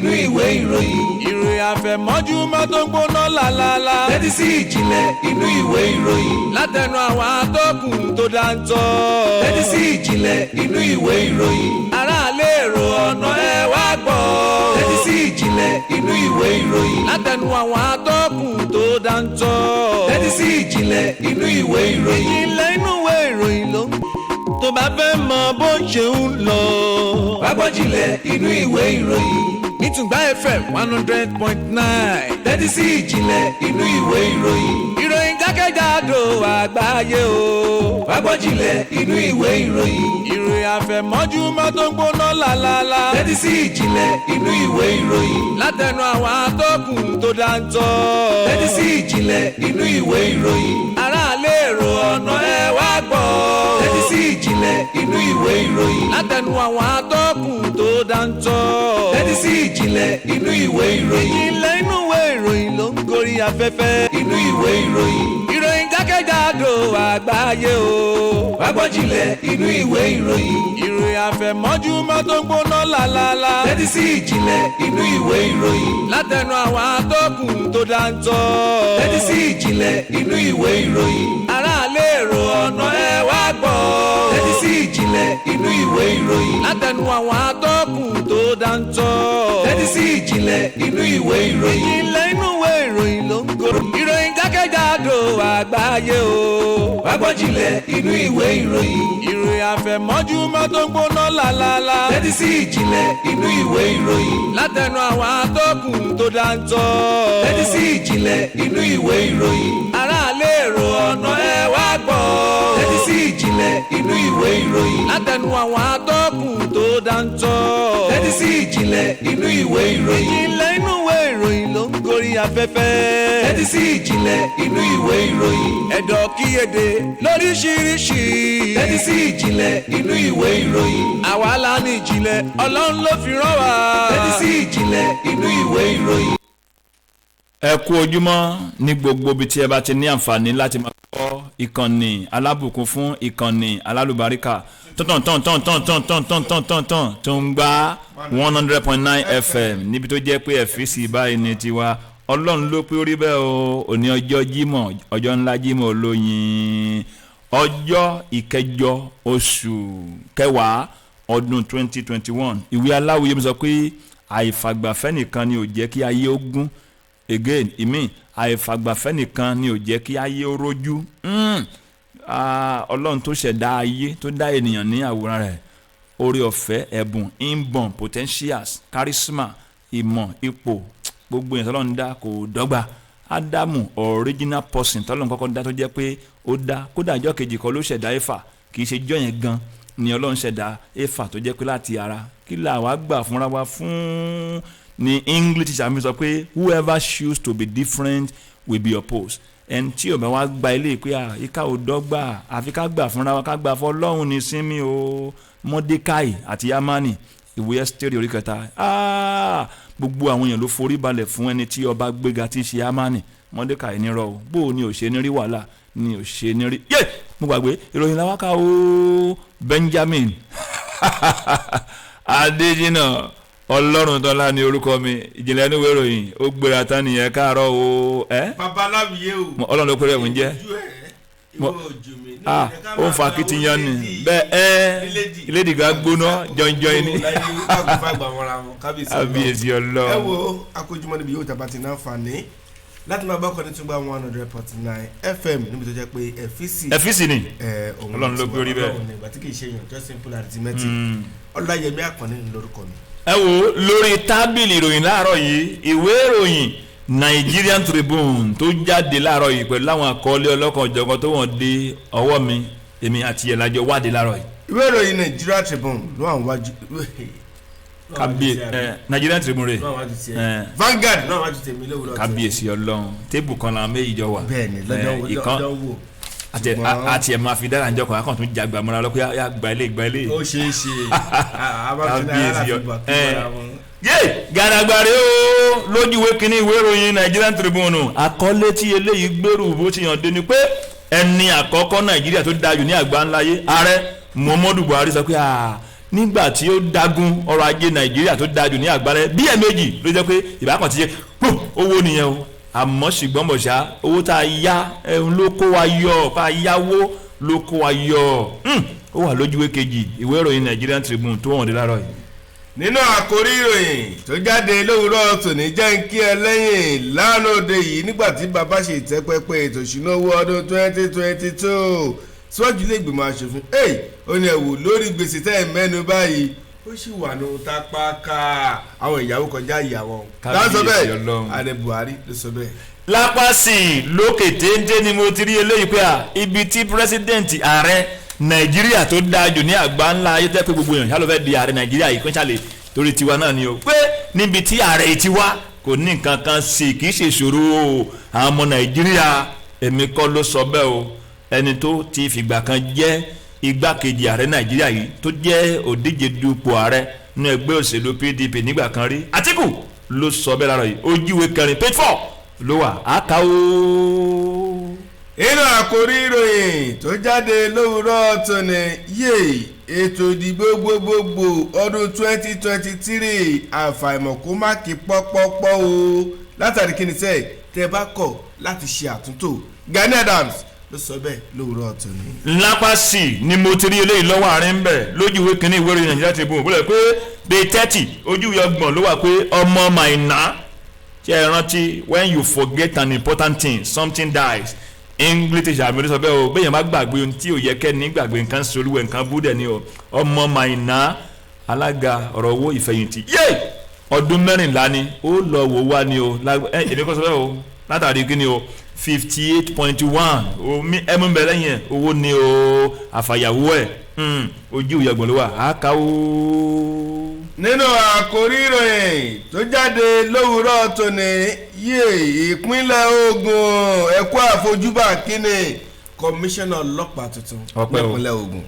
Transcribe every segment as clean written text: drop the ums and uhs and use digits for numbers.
Inú ìwé ìròyìn. Ìròyìn àfẹ̀mọ́júmọ́ tó ń gbóná lálálá. Tẹ́tí sí ìjìnlẹ̀ inú ìwé ìròyìn. Látẹnu àwọn atọ́kùn tó dáńtọ́. Tẹ́tí sí ìjìnlẹ̀ inú ìwé ìròyìn. Aráàlú, èrò ọ̀nà, ẹ wá gbọ́. Tẹ́tí sí ìjìnlẹ̀ inú ìwé ìròyìn. Látẹnu àwọn atọ́kùn tó dáńtọ́. Tẹ́tí sí ìjìnlẹ̀ inú ìwé ìròyìn. Ìjìnlẹ̀ inú ìwé ìròyìn ló ń tó bá fẹ́ mọ bó ṣe ń lọ. Wá gbọ́ jìnlẹ̀ inú ìwé ìròyìn. Nítùgbà FM 100.9. Tẹ́tí sí ìjìnlẹ̀ inú ìwé ìròyìn. Ìròyìn jákèjádò àgbáyé o. Wá gbọ́ jìnlẹ̀ inú ìwé ìròyìn. Ìròyìn àfẹ̀mọ́júmọ́ tó ń gbóná lálálá. Tẹ́tí sí ìjìnlẹ̀ inú ìwé ìròyìn. Látẹnu àwọn atọ́kùn tó dáńtọ́. Tẹ́tí sí ìjìnlẹ̀ inú ìwé ìròyìn. Aráàlú, èrò ọ̀nà, ẹ wá gbọ́. Tẹ́tí sí ìjìnlẹ̀ inú ìwé ìròyìn. Látẹnu àwọn atọ́kùn tó dáńtọ́. Tẹ́tí sí ìjìnlẹ̀ inú ìwé ìròyìn. Ìjìnlẹ̀ inú ìwé ìròyìn ló ń gorí afẹ́fẹ́. Inú ìwé ìròyìn. Ìròyìn jákèjádò àgbáyé o. Wá gbọ́ jìnlẹ̀ inú ìwé ìròyìn. Ìròyìn àfẹ̀mọ́júmọ́ tó ń gbóná lálálá. Tẹ́tí sí ìjìnlẹ̀ inú ìwé ìròyìn. Látẹnu àwọn atọ́kùn tó dáńtọ́. Tẹ́tí sí ìjìnlẹ̀ inú ìwé ìròyìn. Aráàlú, èrò ọ̀nà, ẹ wá gbọ́. Tẹ́tí sí ìjìnlẹ̀ inú ìwé ìròyìn. Látẹnu àwọn atọ́kùn tó dáńtọ́. Tẹ́tí sí ìjìnlẹ̀ inú ìwé ìròyìn. Ìjìnlẹ̀ inú ìwé ìròyìn ló ń gorí. Ìròyìn jákèjádò àgbáyé o. Wá gbọ́ jìnlẹ̀ inú ìwé ìròyìn. Ìròyìn àfẹ̀mọ́júmọ́ tó ń gbóná lálálá. Tẹ́tí sí ìjìnlẹ̀ inú ìwé ìròyìn. Látẹnu àwọn atọ́kùn tó dáńtọ́. Tẹ́tí sí ìjìnlẹ̀ inú ìwé ìròyìn. Aráàlú, èrò ọ̀nà, ẹ wá gbọ́. Tẹ́tí sí ìjìnlẹ̀ inú ìwé ìròyìn. Látẹnu àwọn atọ́kùn tó dáńtọ́. Tẹ́tí sí ìjìnlẹ̀ inú ìwé ìròyìn. Ìjìnlẹ̀ inú ìwé ìròyìn ló ń gorí afẹ́fẹ́. Tẹ́tí sí ìjìnlẹ̀ inú ìwé ìròyìn. Ẹ̀dọ̀ kíyèdè lóríṣiríṣi. Tẹ́tí sí ìjìnlẹ̀ inú ìwé ìròyìn. Àwa la ní ìjìnlẹ̀, Ọlọ́run ló fi rán wa. Tẹ́tí sí ìjìnlẹ̀ inú ìwé ìròyìn. Ẹ kú ojúmọ́ ní gbogbo ibi tí ẹ bá ti ní àǹfààní láti máa gbọ́ ìkànnì alábùkún fún, ìkànnì alálùbáríkà tán tán tán tán tán tán tán tán tán tán tó ń gbá 100.9 FM, níbi tó jẹ́ pé ẹ̀fíìsì báyìí ní tiwa. Ọlọ́run ló pé orí bẹ́ẹ̀ o. Òní ọjọ́ Jímọ̀, ọjọ́ ńlá, Jímọ̀ olóyin, ọjọ́ ìkẹjọ oṣù kẹwàá ọdún 2021. Ìwé aláwìyé mi sọ pé àìfàgbàfẹ́ nìkan ni ò jẹ́ kí ayé ó gún. Again, ìmí àìfàgbàfẹ́ nìkan ni ò jẹ́ kí ayé ó rójú. Ọlọ́run tó ṣẹ̀dá ayé, tó dá ènìyàn ní àwòrán rẹ̀, oore ọ̀fẹ́, ẹ̀bùn, inborn potentials, charisma, ìmọ̀, ipò, gbogbo yẹn tọ́lọ́run dá kò dọ́gba. Ádámù, original person tọ́lọ́run kọ́kọ́ dá, tó jẹ́ pé ó dá kódà ọjọ́ kejì kọ́ ló ṣẹ̀dá Éfà. Kì í ṣe jọ́ yẹn gan ni Ọlọ́run ṣẹ̀dá Éfà, tó jẹ́ pé láti ara kí là wá gbà fúnra wa fún ni. English teacher mi sọ pé whoever choose to be different will be opposed. Ẹni tí ò bá wá gba ilé pé à ìka ò dọ́gba, àfi ká gbà fúnra wa, ká gbà fún Ọlọ́run ní sinmi o. Mọ́dékáì àti Yamani, ìwé Ẹ́sítérì orí kẹta. Gbogbo àwọn èèyàn ló forí balẹ̀ fún ẹni tí ọba gbéga, tí í ṣe Amani. Mọ́dékáì nírọ̀ o, bó o ní ò ṣe ní rí wàhálà ní ò ṣe ní rí yé. Mo gbàgbé ìròyìn làwọn kà ó. Benjamin Adéjínà Ọlọ́run tọ́lá ní orúkọ mi. Ìjìnlẹ̀ inú ìwé ìròyìn ó gbéra tán nìyẹn. Káàárọ̀ o ẹ. Babaláwìyé o. Ọlọ́run ló péré ẹ̀hún jẹ́. Ojú ẹ̀ ìwọ ojú mi. Ah, ó ń fa akitiyan ni bẹ́ẹ̀ ẹ. Ìlédìgbà gbóná jọjọ ni. Kábíyèsí Ọlọ́run. Ẹ wo akójúmọ́ níbi yóò tàbá ti náà fà ní láti máa bá ọkọ̀ ní túngbà 100.9 FM, níbi tó jẹ́ pé ẹ̀fíìsì. Ẹ̀fíìsì ni. Ẹ̀ òun. Ọlọ́run ló pé orí bẹ́ẹ̀. Ọlọ́run ní ìgbà tí kì í ṣe èèyàn, just simple arithmetic. Ọláyẹmí Àkànní ní lórúkọ mi. Ẹ wo lórí tábìlì ìròyìn láàárọ̀ yìí, ìwé ìròyìn Nigerian Tribune tó jáde láàárọ̀ yìí pẹ̀lú àwọn àkọọ́lẹ̀ ọlọ́kan ọ̀jọ̀kan tó wọ́n dé ọwọ́ mi, èmi àti ẹ̀ lájọ wádìí láàárọ̀ yìí. Ìwé ìròyìn Nigeria Tribune ló wà wájú. Kábíyè ẹ, Nigerian Tribune rè. Ló wà wájú tiẹ̀. Ẹ. Vanguard ló wà wájú tèmi lówùrọ̀ tiẹ̀. Kábíyèsí Ọlọ́run, tébù kan làwọn méjì jọ wà. Bẹ́ẹ̀ni, lọ́jọ́ Ẹ, ìkan lọ́jọ́ wò. àti ẹ̀ máa fi dára njọ́ kan akàn tún jàgbà mọ́ra lọ pé yà gba ilé, gba ilé. Ó ṣeé ṣe. Kábíyèsí ọ ẹ yé gàdàgbàrè o. Lójú ìwé kínní ìwé ìròyìn Nigerian Tribune, àkọlé tí eléyìí gbèrú bó ti yàn dé ni pé ẹni àkọ́kọ́ Nàìjíríà tó dájú ní àgbáńláyé, Ààrẹ Muhammadu Buhari sọ pé Nígbà tí ó dágún ọrọ̀ ajé Nàìjíríà tó dájú ní àgbáyé bí ẹ̀ẹ̀mejì ló jẹ́ pé ìbákan ti ṣe owó nìyẹn o. Àmọ́ ṣùgbọ́n bọ̀ṣá owó tá a yá ẹ̀hún ló kó wa yọ, bá a yáwó ló kó wa yọ. Ó wà lójúwé kejì ìwé ìròyìn Nigerian Tribune tó wọ̀n dé láàárọ̀ yìí. Nínú àkórí ìròyìn tó jáde lówùúrọ̀ tòní jẹ́ ń kí ẹ lẹ́yìn lánàá òde yìí nígbà tí bàbá ṣe ìtẹ́pẹpẹ ètò ìṣúná owó ọdún 2022 síwájú ilé ìgbìmọ̀ asòfin ó ní ẹ̀wò lórí gbèsè tẹ́ ẹ̀ mẹ́nu báyìí ó sì wà ní tápákà àwọn ìyàwó kọjá ìyàwó. Kábíyèsí Ọlọ́run. Ààrẹ Buhari ló sọ bẹ́ẹ̀. Lápásì lókè téńté ni mo ti rí eléyìí pé à ibi tí pírẹsidẹ́ǹtì ààrẹ Nàìjíríà tó dáa jù ní àgbá ńlá ayé tẹ́ pé gbogbo èèyàn ṣáà ló fẹ́ di ààrẹ Nàìjíríà yìí kọ́ńṣálẹ̀ torí tiwa náà ni o, pé níbi tí ààrẹ yìí ti wá kò ní nǹkan kan sí kì í ṣe ìṣòro o àwọn ọmọ Nàìjíríà. Èmi kọ́ ló sọ bẹ́ẹ̀ o, ẹni tó ti fìgbà kan jẹ́ igbákejì ààrẹ Nàìjíríà yìí tó jẹ́ òdíje dupò ààrẹ nínú ẹgbẹ́ òṣèlú PDP nígbà kan rí, Àtíkù ló sọ bẹ́ẹ̀ láàárọ̀ yìí. Ojúwe kẹrin page 4 ló wà á kà ó. Inú àkórí ìròyìn tó jáde lówùúrọ̀ tòní yé ètò ìdìbò gbogbogbò ọdún 2023 àfàìmọ̀ kó má kí pọ́pọ́pọ́ o látàrí kí ni sẹ́ẹ̀ tẹ́ bá kọ̀ láti ṣe àtúntò. Gani Adams ló sọ bẹ́ẹ̀ lówùúrọ̀ tòní. Lápásì ni mo ti rí eléyìí lọ́wọ́ àárín bẹ̀ lójú ìwé kínní ìwé ìròyìn Nàìjíríà Tribune bóyá pé day 30 ojú ìwé 30 ló wà pé ọmọ Maina ṣe é rántí, when you forget an important thing something dies. English teacher mi ló sọ bẹ́ẹ̀ o, bẹ́ẹ̀ yẹn bá gbàgbé ohun tí ò yẹ kẹ́ni gbàgbé nǹkan solúwẹ̀ nǹkan búdẹ̀ ni o. Ọmọ Maina alága ọ̀rọ̀ owó ìfẹ̀yìntì yé ọdún 14 ni ó lọ wò wá ni o. Èmi kọ́ sọ bẹ́ẹ̀ o, látàrí kí ni o 58.1 omi ẹmu bẹ lẹ́yìn ẹ̀ owó ni o àfàyàwó ẹ̀ ojú ìyàgbọ́n ló wà á ká o. Nínú àkórí ìròyìn tó jáde lówùúrọ̀ tòní yé ìpínlẹ̀ Ògùn ẹ̀kọ́ àfojúbà kínní kọmíṣánná ọlọ́pàá tuntun nípínlẹ̀ Ògùn.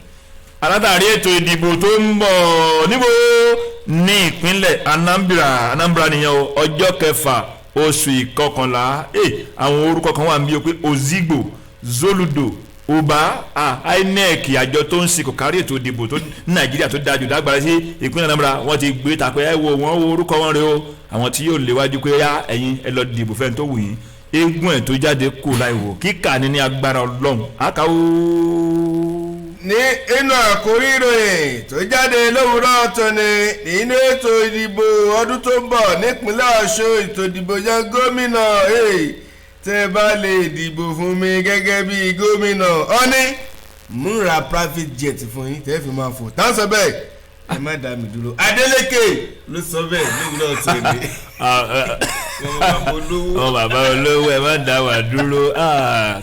Alátàrí ètò ìdìbò tó ń bọ̀ níbo ní ìpínlẹ̀ Anambra nìyẹn o, ọjọ́ kẹfà oṣù ìkọkànlá. Àwọn orúkọ kan wà níbi pé Ozigbo, Zoludo, Uba, INEC àjọ tó ń ṣe kò kárí ètò ìdìbò tó Nàìjíríà tó dájú dágbára sí ìpínlẹ̀ Anambra wọ́n ti gbé tapẹ́ ẹ wo wọ́n wo orúkọ wọn rẹ o, àwọn tí yóò léwájú pé yá ẹ̀yin ẹ lọ dìbò fẹ́ni tó wù yín. Eégún ẹ̀ tó jáde kù láì wò kíkà ní agbára Ọlọ́run àkàwọ́. Ní inú àkórí ìròyìn tó jáde lówùúrọ̀ tòní nínú ètò ìdìbò ọdún tó ń bọ̀ nípínlẹ̀ Ọ̀ṣun ètò ìdìbò yan gómìnà tẹ́ bá lè dìbò fún mi gẹ́gẹ́ bí gómìnà ọ́ní múra private jet fún yín tẹ́ fi máa fò tá ń sọ bẹ́ẹ̀ ẹ má dá mi dúró. Adeleke ló sọ bẹ́ẹ̀ lówùúrọ̀ tòní. Ọ bàbá olówó ẹ má dá wà dúró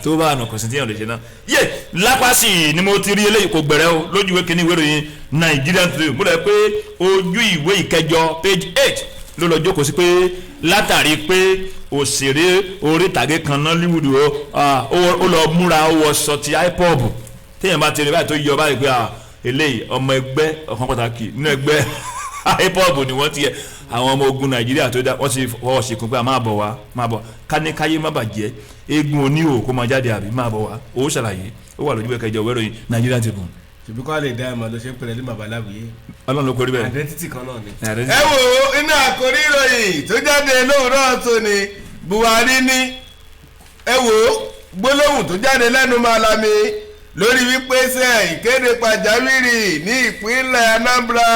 tó bá àná kò sí tíyàn lè ṣe náà. Yé lápásì ni mo ti rí eléyìí kò gbẹ̀rẹ̀ o lójú ìwé kínní ìwé ìròyìn Nigerian Tribune mo lè pé ojú ìwé ìkẹjọ page 8 ló lọ jókòó sí pé látàrí pé òṣèré orí ìtàgé kan Nollywood ó lọ múra ó wọ sọ ti IPOB téèyàn bá ti rí báyìí tó yọ báyìí pé eléyìí ọmọ ẹgbẹ́ ọ̀kan pàtàkì nínú ẹgbẹ́ IPOB ni wọ́n ti yẹ àwọn ọmọ ogun Nàìjíríà tó dá wọ́n ti fọwọ́ ṣìkún pé a máa bọ̀ wá máa bọ̀ káníkáyé má bàjẹ́ eégún oníhò kó máa jáde àbí máa bọ̀ wá ó ṣàlàyé ó wà lójú ẹ̀kẹjọ ìwé ìròyìn Nigerian Tribune. Ṣèbí kọ́ lè dá ẹ̀mọ́ ló ṣe ń pèlè ní babaláwo yé. Ọlọ́run ló kórí bẹ́ẹ̀. Identity kan náà ni. Ẹ wo inú àkórí ìròyìn tó jáde lówùúrọ̀ tòní Buhari ní ẹ wo gbólóhùn tó jáde lẹ́nu Malami lórí wípé ṣe ìkéde pàjáwìrì ní ìpínlẹ̀ Anambra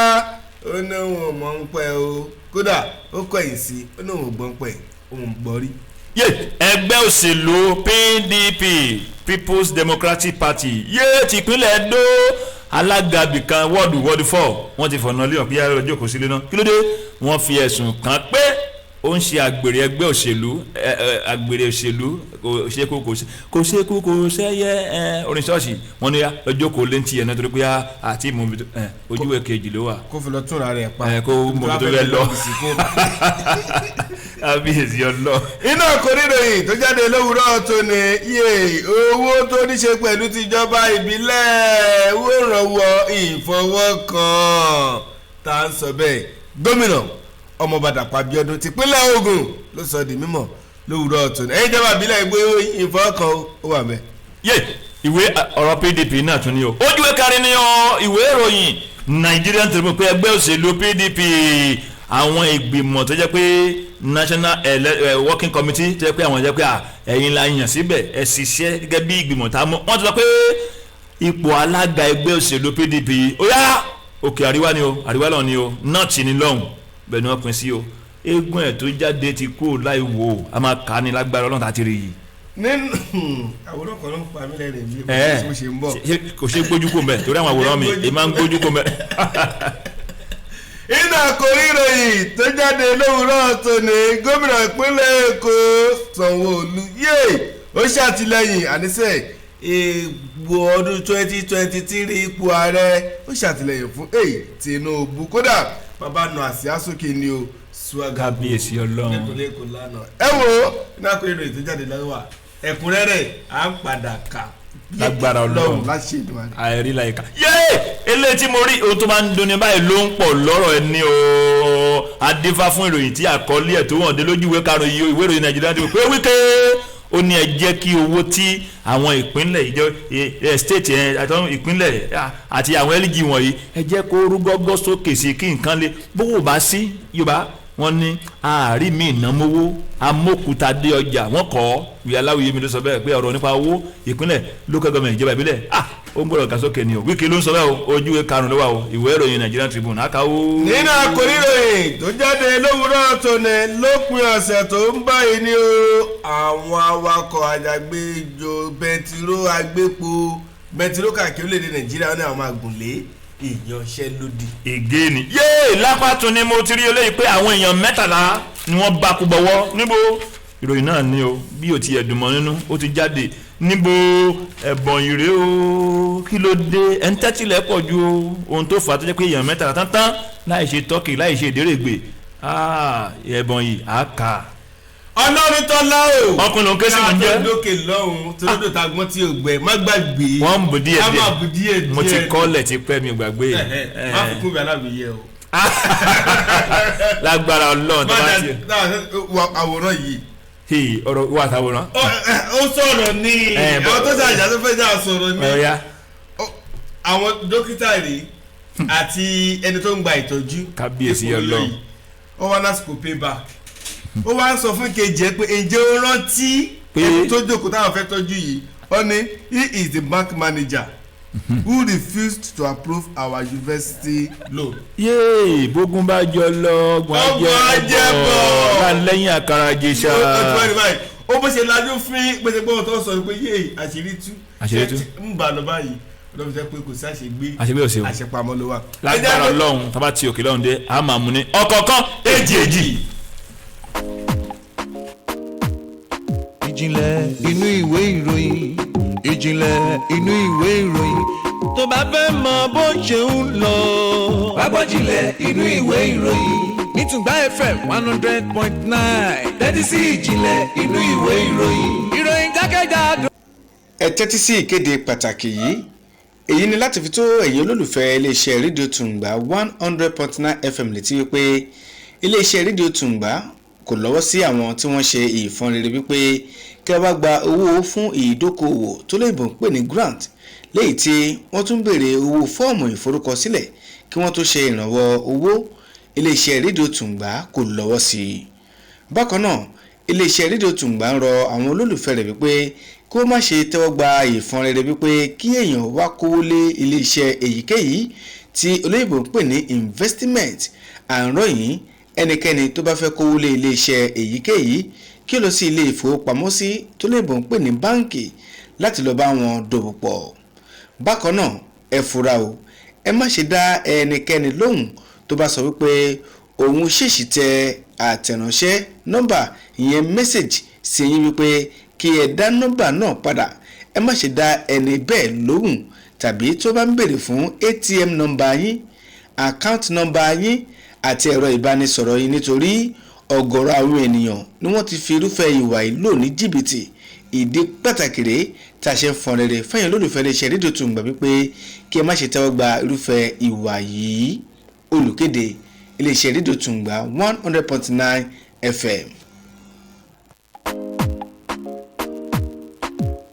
ó ní òun ò mọ̀ ń pẹ́ o kódà ó kọ̀yìn sí ó ní òun ò gbọ́n pẹ́ òun gbọ́ rí. Yé ẹgbẹ́ òṣèlú PDP People's Democratic Party yé tìpínlẹ̀ Edo alága bìkan wọ́ọ̀dù 4 wọ́n ti fọ̀nà lé ọ̀pẹ́ yàrá ọjọ́ kò sílé náà kí ló dé wọ́n fi ẹ̀sùn kàn pé ó ń ṣe àgbèrè ẹgbẹ́ òṣèlú àgbèrè òṣèlú kò ṣe kú kò ṣe kú kò ṣẹ́yẹ orin ṣọ́ọ̀ṣì wọ́n ní ọjọ́ kò lé ní tiẹ̀ náà torí pé àti ìmọ̀ ojúwe kejì ló wà. Kó fi lọ túnra rẹ̀ pa kó mọ̀ tó fẹ́ lọ kábíyèsí ọlọ. Iná kò níròyìn tó jáde lówùúrọ̀ tòní iye owó tó ní ṣe pẹ̀lú tìjọba ìbílẹ̀ owó ìrànwọ́ ìfọwọ́kàn tá à ń sọ bẹ́ẹ̀ gómìnà Ọmọọba Dàpọ̀ Abíọ́dún tìpínlẹ̀ Ògùn ló sọ di mímọ̀ lówùúrọ̀ tòní ẹ̀yin ìjọba ìbílẹ̀ ìgbé ìfọwọ́kàn ó wà mẹ́. Yé ìwé ọ̀rọ̀ PDP náà tún ní o ojúwe kárí ni ọ ìwé ìròyìn Nigerian Tribune pé ẹgbẹ́ òṣèlú PDP, àwọn ìgbìmọ̀ tó jẹ́ pé National Working Committee, tó jẹ́ pé àwọn jẹ́ pé ẹ̀yin la yàn síbẹ̀, ẹ̀ ṣiṣẹ́ gẹ́gẹ́ bí ìgbìmọ̀ tá a mú, wọ́n ti sọ pé ipò alága ẹgbẹ́ òṣèlú PDP, ó yá, òkè àríwá ni o, àríwá lọ́hùn ni o, nọ́ọ̀tì ni lọ́hùn, bẹ́ẹ̀ ni wọ́n pín sí o. Eégún ẹ̀ tó jáde ti kú láì wò ó, a máa kà á ní lágbára Ọlọ́run tá a ti rí yìí. Nínú àwòrán kan ló ń pa mí lẹ́rìn bí mo ṣe ń bọ̀. Kò ṣe gbójú kò mẹ́ torí àwọn àwòrán mi èmi máa ń gbójú kò mẹ́. Nínú àkórí ìròyìn tó jáde lówùúrọ̀ tòní, gómìnà ìpínlẹ̀ Èkó Sanwó-Olú yéè ó ṣàtìlẹ́yìn àníṣe ìbò ọdún 2023, ipò ààrẹ, ó ṣàtìlẹ́yìn fún Tinubu. Kódà bàbá nà àsíá sókè ni o, swaga. Kábíyèsí Ọlọ́run. Nípínlẹ̀ Èkó lánàá. Ẹ wo nínú àkórí ìròyìn tó jáde lọ́wọ́, ẹ̀kúnrẹ́rẹ́ à ń padà kà. Lágbára Ọlọ́run. Láti ṣe ìdùnnú. Àìrí láìka yéé, eléyìí tí mo rí, ohun tó máa ń dunni báyìí ló ń pọ̀ lọ́rọ̀ ẹni o. Adífá fún ìròyìn tí àkọlé ẹ̀ tó wọ̀n dé lójú ìwé karùn-ún iye ìwé ìròyìn Nàìjíríà ti pé Wike ó ní ẹ jẹ́ kí owó tí àwọn ìpínlẹ̀ ìjọ ẹ state ẹ àtàwọn ìpínlẹ̀ àti àwọn LG wọ̀nyí, ẹ jẹ́ kó rú gọ́gọ́ sókè sí kí nǹkan lè bówó bá sí. Yorùbá wọ́n ní àárí mi ìnámówó amókúta dé ọjà, wọ́n kọ́ ìyá aláwìyé mi ló sọ bẹ́ẹ̀ pé ọ̀rọ̀ nípa owó ìpínlẹ̀, local government, ìjọba ìbílẹ̀, ó ń gbọ́dọ̀ ga sókè ni o. Wike ló ń sọ bẹ́ẹ̀ o, ojú ìwé karùn-ún ló wà o, ìwé ìròyìn Nigerian Tribune àkàwọ́. Nínú àkórí ìròyìn tó jáde lówùúrọ̀ tòní, lópin ọ̀sẹ̀ tó ń báyìí ni o, àwọn awakọ̀ àjàgbéjò bẹntiró, agbépo bẹntiró káàkiri orílẹ̀-èdè Nàìjíríà ní àwọn àgùnlé ìyanṣẹ́lódì. Ègé ni yéè lápá tún ni mo ti rí eléyìí pé àwọn èèyàn 13 ni wọ́n bá kú bọ̀wọ́ níbo. Ìròyìn náà ni o, bí o ti ẹ̀dùn mọ́ nínú, ó ti jáde níbo ẹ̀bọ̀n ìrè o. Kí ló dé ẹ̀ ń tẹ́tílẹ̀ pọ̀ ju o, ohun tó fà á tó jẹ́ pé èèyàn 13 tán láì ṣe tọ́kì, láì ṣe ìdérègbè, ẹ̀bọ̀n yìí á kà. Ọlọ́run tọ́lá o. Ọkùnrin ló ń ké sí mi jẹ́. Ká tó dókè lọ́hùn tó lódò tá a gbọ́n tí o gbẹ, má gbàgbé. Wọ́n ń bù díẹ̀ Ká díẹ̀. máa bù díẹ̀ díẹ̀. Mo ti kọ́lẹ̀ ti pẹ́, mi ò gbàgbé. Má fi kún mi alábìyẹ o. Lágbára Ọlọ́run tó Má bá ti. Àwòrán yìí. Hey, ọ̀rọ̀ wà táwòrán. Ó sọ̀rọ̀ ní àwọn tó ṣàjà tó fẹ́ jà sọ̀rọ̀ ní. Ọ̀ya. Àwọn dókítà rèé àti ẹni tó ń gba ìtọ́jú. Kábíyèsí Ipò Ọlọ́run. yìí. Ó wá lásìkò payback, ó wá ń sọ fún kejì ẹ pé ǹjẹ́ ó rántí ẹni tó jókòó táwọn fẹ́ tọ́jú yìí? Ó ní he is the bank manager who refused to approve our university loan. Yéè, bógún bá jọ lọ, ọgbọ̀n Ọgbọ̀n ajẹ́ ajẹ́ bọ̀ bọ̀. lálẹ́yìn àkàrà jẹ̀ṣà. Ó ti wá ní báyìí, ó bó ṣe lajú fín pèsè tó sọ pé yéè, àṣírí tú. Àṣírí tú. Ń bà lọ báyìí, ọlọ́run jẹ́ pé kò sí àṣegbé. Àṣegbé ò sí o. Àṣepamọ́ ló wà. Lágbára Ọlọ́run, tá bá ti òkè lọ́run dé, a máa mú ní ọ̀kọ̀ọ̀kan èjì èjì. Ìjìnlẹ̀ inú ìwé ìròyìn, ìjìnlẹ̀ inú ìwé ìròyìn. Tó bá fẹ́ mọ bó ṣe ń lọ. Wá gbọ́ jìnlẹ̀ inú ìwé ìròyìn ní Tùngbà FM 100.9. Tẹ́tí sí ìjìnlẹ̀ inú ìwé ìròyìn. Ìròyìn jákèjádò. Ẹ tẹ́tí sí ìkéde pàtàkì yìí. Èyí ni láti fi tó ẹ̀yin olólùfẹ́ iléeṣẹ́ rédíò Tùǹgbà 100.9 FM létí wípé iléeṣẹ́ rédíò Tùǹgbà kò lọ́wọ́ sí àwọn tí wọ́n ṣe ìfọ́nrere wípé kí ẹ wá gba owó fún ìdókòòwò tó lóyìnbó ń pè ní grant, léyìí tí wọ́n tún béèrè owó fọ́ọ̀mù ìforúkọsílẹ̀ kí wọ́n tó ṣe ìrànwọ́ owó. Iléeṣẹ́ rédíò Tùǹgbà kò lọ́wọ́ sí i. Bákan náà, iléeṣẹ́ rédíò Tùǹgbà ń rọ àwọn olólùfẹ́ rẹ̀ wípé kí wọ́n má ṣe tẹ́wọ́ gba ìfọ́nrere wípé kí èèyàn wá kówó lé iléeṣẹ́ èyíkéyìí tí olóyìnbó ń pè ní investment. À ń rọ̀ yín, ẹnikẹ́ni tó bá fẹ́ kówó lé iléeṣẹ́ èyíkéyìí, kí ó lọ sí ilé ìfowópamọ́sí tó lóyìnbó ń pè ní báǹkì láti lọ bá wọn dòwò pọ̀. Bákan náà, ẹ fura o, ẹ má ṣe dá ẹnikẹ́ni lóhùn tó bá sọ wípé òun ṣèṣì tẹ àtẹ̀ránṣẹ́ nọ́mbà, ìyẹn message, sí yín wípé kí ẹ dá nọ́mbà náà padà. Ẹ má ṣe dá ẹni bẹ́ẹ̀ lóhùn, tàbí tó bá ń béèrè fún ATM nọ́mbà yín, account nọ́mbà yín àti ẹ̀rọ ìbánisọ̀rọ̀ yín, nítorí ọ̀gọ̀rọ̀ àwọn ènìyàn ni wọ́n ti fi irúfẹ́ ìwà yìí lò ní jìbìtì. Ìdí pàtàkì rèé tá a ṣe ń fọn rere fẹ́yìn olólùfẹ́ iléeṣẹ́ rédíò Tùǹgbà wípé kí ẹ má ṣe tẹ́wọ́ gba irúfẹ́ ìwà yìí. Olùkéde, iléeṣẹ́ rédíò Tùǹgbà 100.9 FM.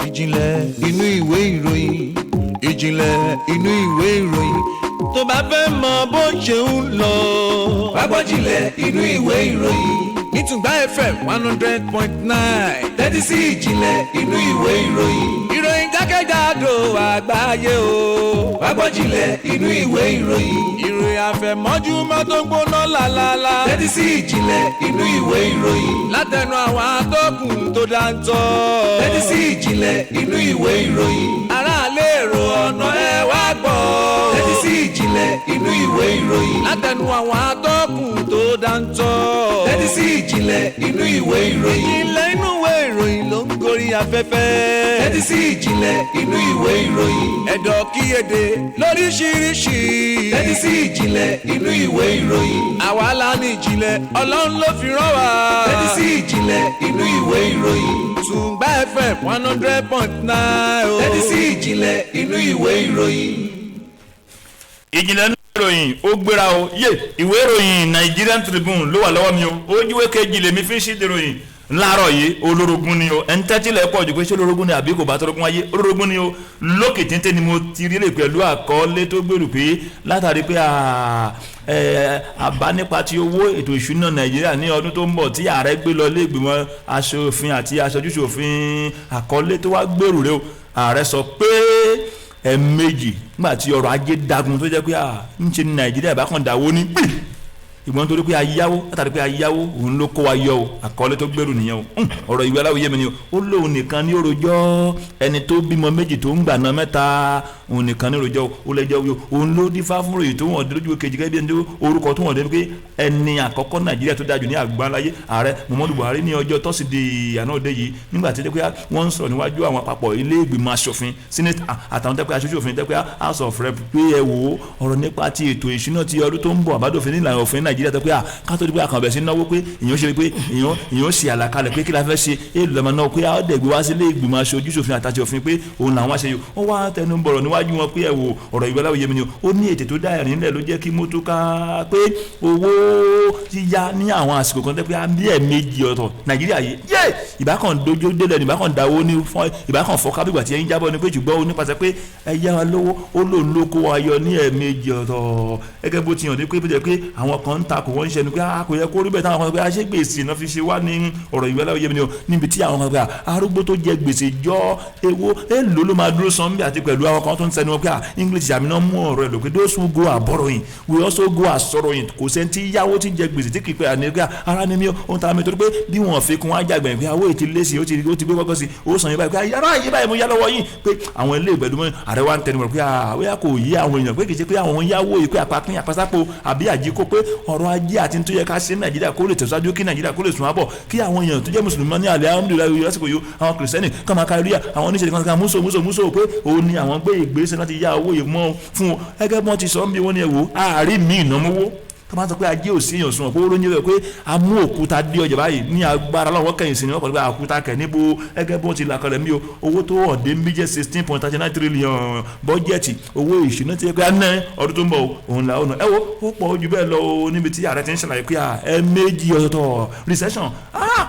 Ìjìnlẹ̀ inú ìwé ìròyìn, ìjìnlẹ̀ inú ìwé ìròyìn. Tó bá fẹ́ mọ bó ṣe ń lọ. Wágbọ́njìnlẹ̀ inú ìwé ìròyìn ní Tùngbà FM 100.9. Tẹ́tí sí ìjìnlẹ̀ inú ìwé ìròyìn. Ìròyìn jákèjádò àgbáyé o. Wágbọ́njìnlẹ̀ inú ìwé ìròyìn. Ìròyìn àfẹ̀mọ́júmọ́ tó ń gbóná lálálá. Tẹ́tí sí ìjìnlẹ̀ inú ìwé ìròyìn. Látẹnu àwọn atọ́kùn tó dáńtọ́. Tẹ́tí sí ìjìnlẹ̀ inú ìwé ìròyìn. Aráàlú èrò ọ̀nà ẹ wá gbọ́. Tẹ́tí sí ìjìnlẹ̀ inú ìwé ìròyìn. Látẹnu àwọn atọ́kùn tó dáńtọ́. Tẹ́tí sí ìjìnlẹ̀ inú ìwé ìròyìn. Ìjìnlẹ̀ inú ìwé ìròyìn ló ń gorí afẹ́fẹ́. Tẹ́tí sí ìjìnlẹ̀ inú ìwé ìròyìn. Ẹ̀dọ̀ kíyèdè lóríṣiríṣi. Tẹ́tí sí ìjìnlẹ̀ inú ìwé ìròyìn. Àwa la ní ìjìnlẹ̀, Ọlọ́run ló fi rán wa. Tẹ́tí sí ìjìnlẹ̀ inú ìwé ìròyìn. Tùngbà FM 100.9 o. Tẹ́tí sí ìjìnlẹ̀ inú ìwé ìròyìn. Ìjìnlẹ̀ nínú ìròyìn ó gbéra o. Yé, ìwé ìròyìn Nigerian Tribune ló wà lọ́wọ́ mi o. Ojúwé kejì lèmi fi ń ṣíde ìròyìn láàárọ̀ yìí. Olórogún ni o. Ẹni tẹ́tílẹ̀ pọ̀ jù pé ṣé olórogún ni àbí kò bá tọ́rọ́gún wáyé. Olórogún ni o. Lókè téńté ni mo ti rí lè pẹ̀lú àkọọ́lé tó gbèrú pé látàrí pé àbá nípa ti owó ètò ìṣúná Nàìjíríà ní ọdún tó ń bọ̀ tí ààrẹ gbé lọ ilé ìgbìmọ̀ aṣòfin àti aṣojúṣòfin, àkọọ́lé tó wá gbèrú rẹ o. Ààrẹ sọ pé ẹ̀ẹ̀mejì nígbà tí ọrọ̀ ajé dagun tó jẹ́ pé ń ṣe ní Nàìjíríà ìbákan dàwó ní pì ìgbọ́n torí pé ayáwó, látàrí pé ayáwó òun ló kó wa yọ o. Àkọọ́lẹ̀ tó gbèrú nìyẹn o. Ọ̀rọ̀ ìwé aláwòye mi ni o. Ó lóun nìkan ní òròjọ́ ẹni tó bímọ méjì tó ń gbà náà mẹ́ta, òun nìkan ní òròjọ́ o. Ó lẹ́jọ́ o, òun ló dífá fún ròyìn tó wọ̀n lójú kejì gẹ́gẹ́ bí ẹni tó orúkọ tó wọ̀n dé pé ẹni àkọ́kọ́ Nàìjíríà tó dájú ní àgbáláyé, ààrẹ Muhammadu Buhari, ní ọjọ́ tọ́sídẹ̀ẹ́ àná òde yìí, nígbà tí wọ́n ń sọ̀rọ̀ níwájú àwọn àpapọ̀ ilé ìgbìmọ̀ aṣòfin, senate àtàwọn tẹ́pẹ́ aṣojú òfin, tẹ́pẹ́ House of Rep, pé ẹ wò ó, ọ̀rọ̀ nípa ti ètò ìṣúná ti ọdún tó ń bọ̀, àbádòfin nílànà òfin Nàìjíríà tó pé à ká tó di pé àkànbẹ̀ sí náwó, pé èèyàn ṣe pé èèyàn ṣe àlàkalẹ̀ pé kí la fẹ́ ṣe, èèlò lọ́mọ náà, pé á dẹ̀gbẹ́ wá sí ilé ìgbìmọ̀ aṣojú ṣòfin àtàṣe òfin, pé òun làwọn ṣe yìí. Ó wá tẹnu bọ̀rọ̀ níwájú wọn pé ẹ wò, ọ̀rọ̀ ìwé aláwòye mi ni ó ní ètè tó dá ẹ̀rín lẹ̀ ló jẹ́ kí mo tó ká pé owó yíyá ní àwọn àsìkò kan tẹ́ pé á bí ẹ̀ẹ̀mejì ọ̀tọ̀ Nàìjíríà yìí yé ìbákan dojú délẹ̀ ní ìbákan dáwó ní fún ìbákan fọ́ká bí ìgbà tí ẹ̀yin jábọ̀ ni, pé ṣùgbọ́n ó nípasẹ̀ pé ẹ yá wa lówó, ó lòun ló kó wa yọ ní ẹ̀ẹ̀mejì ọ̀tọ̀. Gẹ́gẹ́ bó ti hàn ní pé bó ti jẹ́ pé àwọn kan ń takò, wọ́n ń ṣẹnu pé a kò yẹ kó rí bẹ́ẹ̀, táwọn kan pé a ṣe gbèsè náà fi ṣe wá ní ọ̀rọ̀ ìwé aláwọ̀ yẹmi ni o, níbi tí àwọn kan pé arúgbó tó jẹ gbèsè jọ ewo èlò ló máa dúró san bí, àti pẹ̀lú àwọn kan tó ń sẹnu wọn pé English àmì náà mú ọ̀rọ̀ ẹ̀ lò pé those who go are borrowing we also go are sorrowing. Kò sẹ́ni tí yáwó tí jẹ gbèsè tí kì í pé àní pé ara ni mí ó ń ta mi, torí pé bí wọ́n fi kún ajágbẹ̀yìn pé àwọ̀ ètí lé sí ó ti gbé kọ́kọ́ sí ó sàn yín báyìí pé ara yìí báyìí mo yá lọ́wọ́ yín, pé àwọn ilé ìgbẹ́dúmọ́ ààrẹ wa ń tẹnu mọ́ pé àwẹ̀ kò yé àwọn èèyàn pé kì í ṣe pé àwọn yáwó yìí pé àpapín àpasápò àbí àjíkó, pé ọrọ̀ ajé àti tó yẹ ká ṣe Nàìjíríà kó lè tẹ̀síwájú, kí Nàìjíríà kó lè sùn àbọ̀, kí àwọn èèyàn tó jẹ́ mùsùlùmí ní alhamdulillahi lásìkò yìí, àwọn kìrìsìtẹ́nì kàn máa ka ríà, àwọn oníṣẹ́ kan ká múso múso múso, pé òun ni àwọn gbé ìgbésẹ̀ láti yá owó yìí mọ́ fún un. Ẹgẹ́ bí wọ́n ti sọ ń bí wọ́n ní ẹ wò àárín mi ìnáwó tó máa sọ pé ajé ò sí èèyàn sùn, pé ó lóyún rẹ pé a mú òkúta dé ọjà báyìí ní agbára lọ́wọ́ kẹyìn sí ni wọ́n pẹ̀lú pé àkúta kẹ̀ níbo. Ẹgẹ́ bó ti là kalẹ̀ mí o, owó tó ọ̀dẹ́ ń bí jẹ́ 16.39 trillion bọ́jẹ̀tì owó ìṣúná ti yẹ pé a ná ọdún tó ń bọ̀ òun là ó nà ẹ wo ó pọ̀ ojú bẹ́ẹ̀ lọ o, níbi tí ààrẹ ti ń ṣàlàyé pé ẹ méjì ọ̀tọ̀ọ̀tọ̀ recession,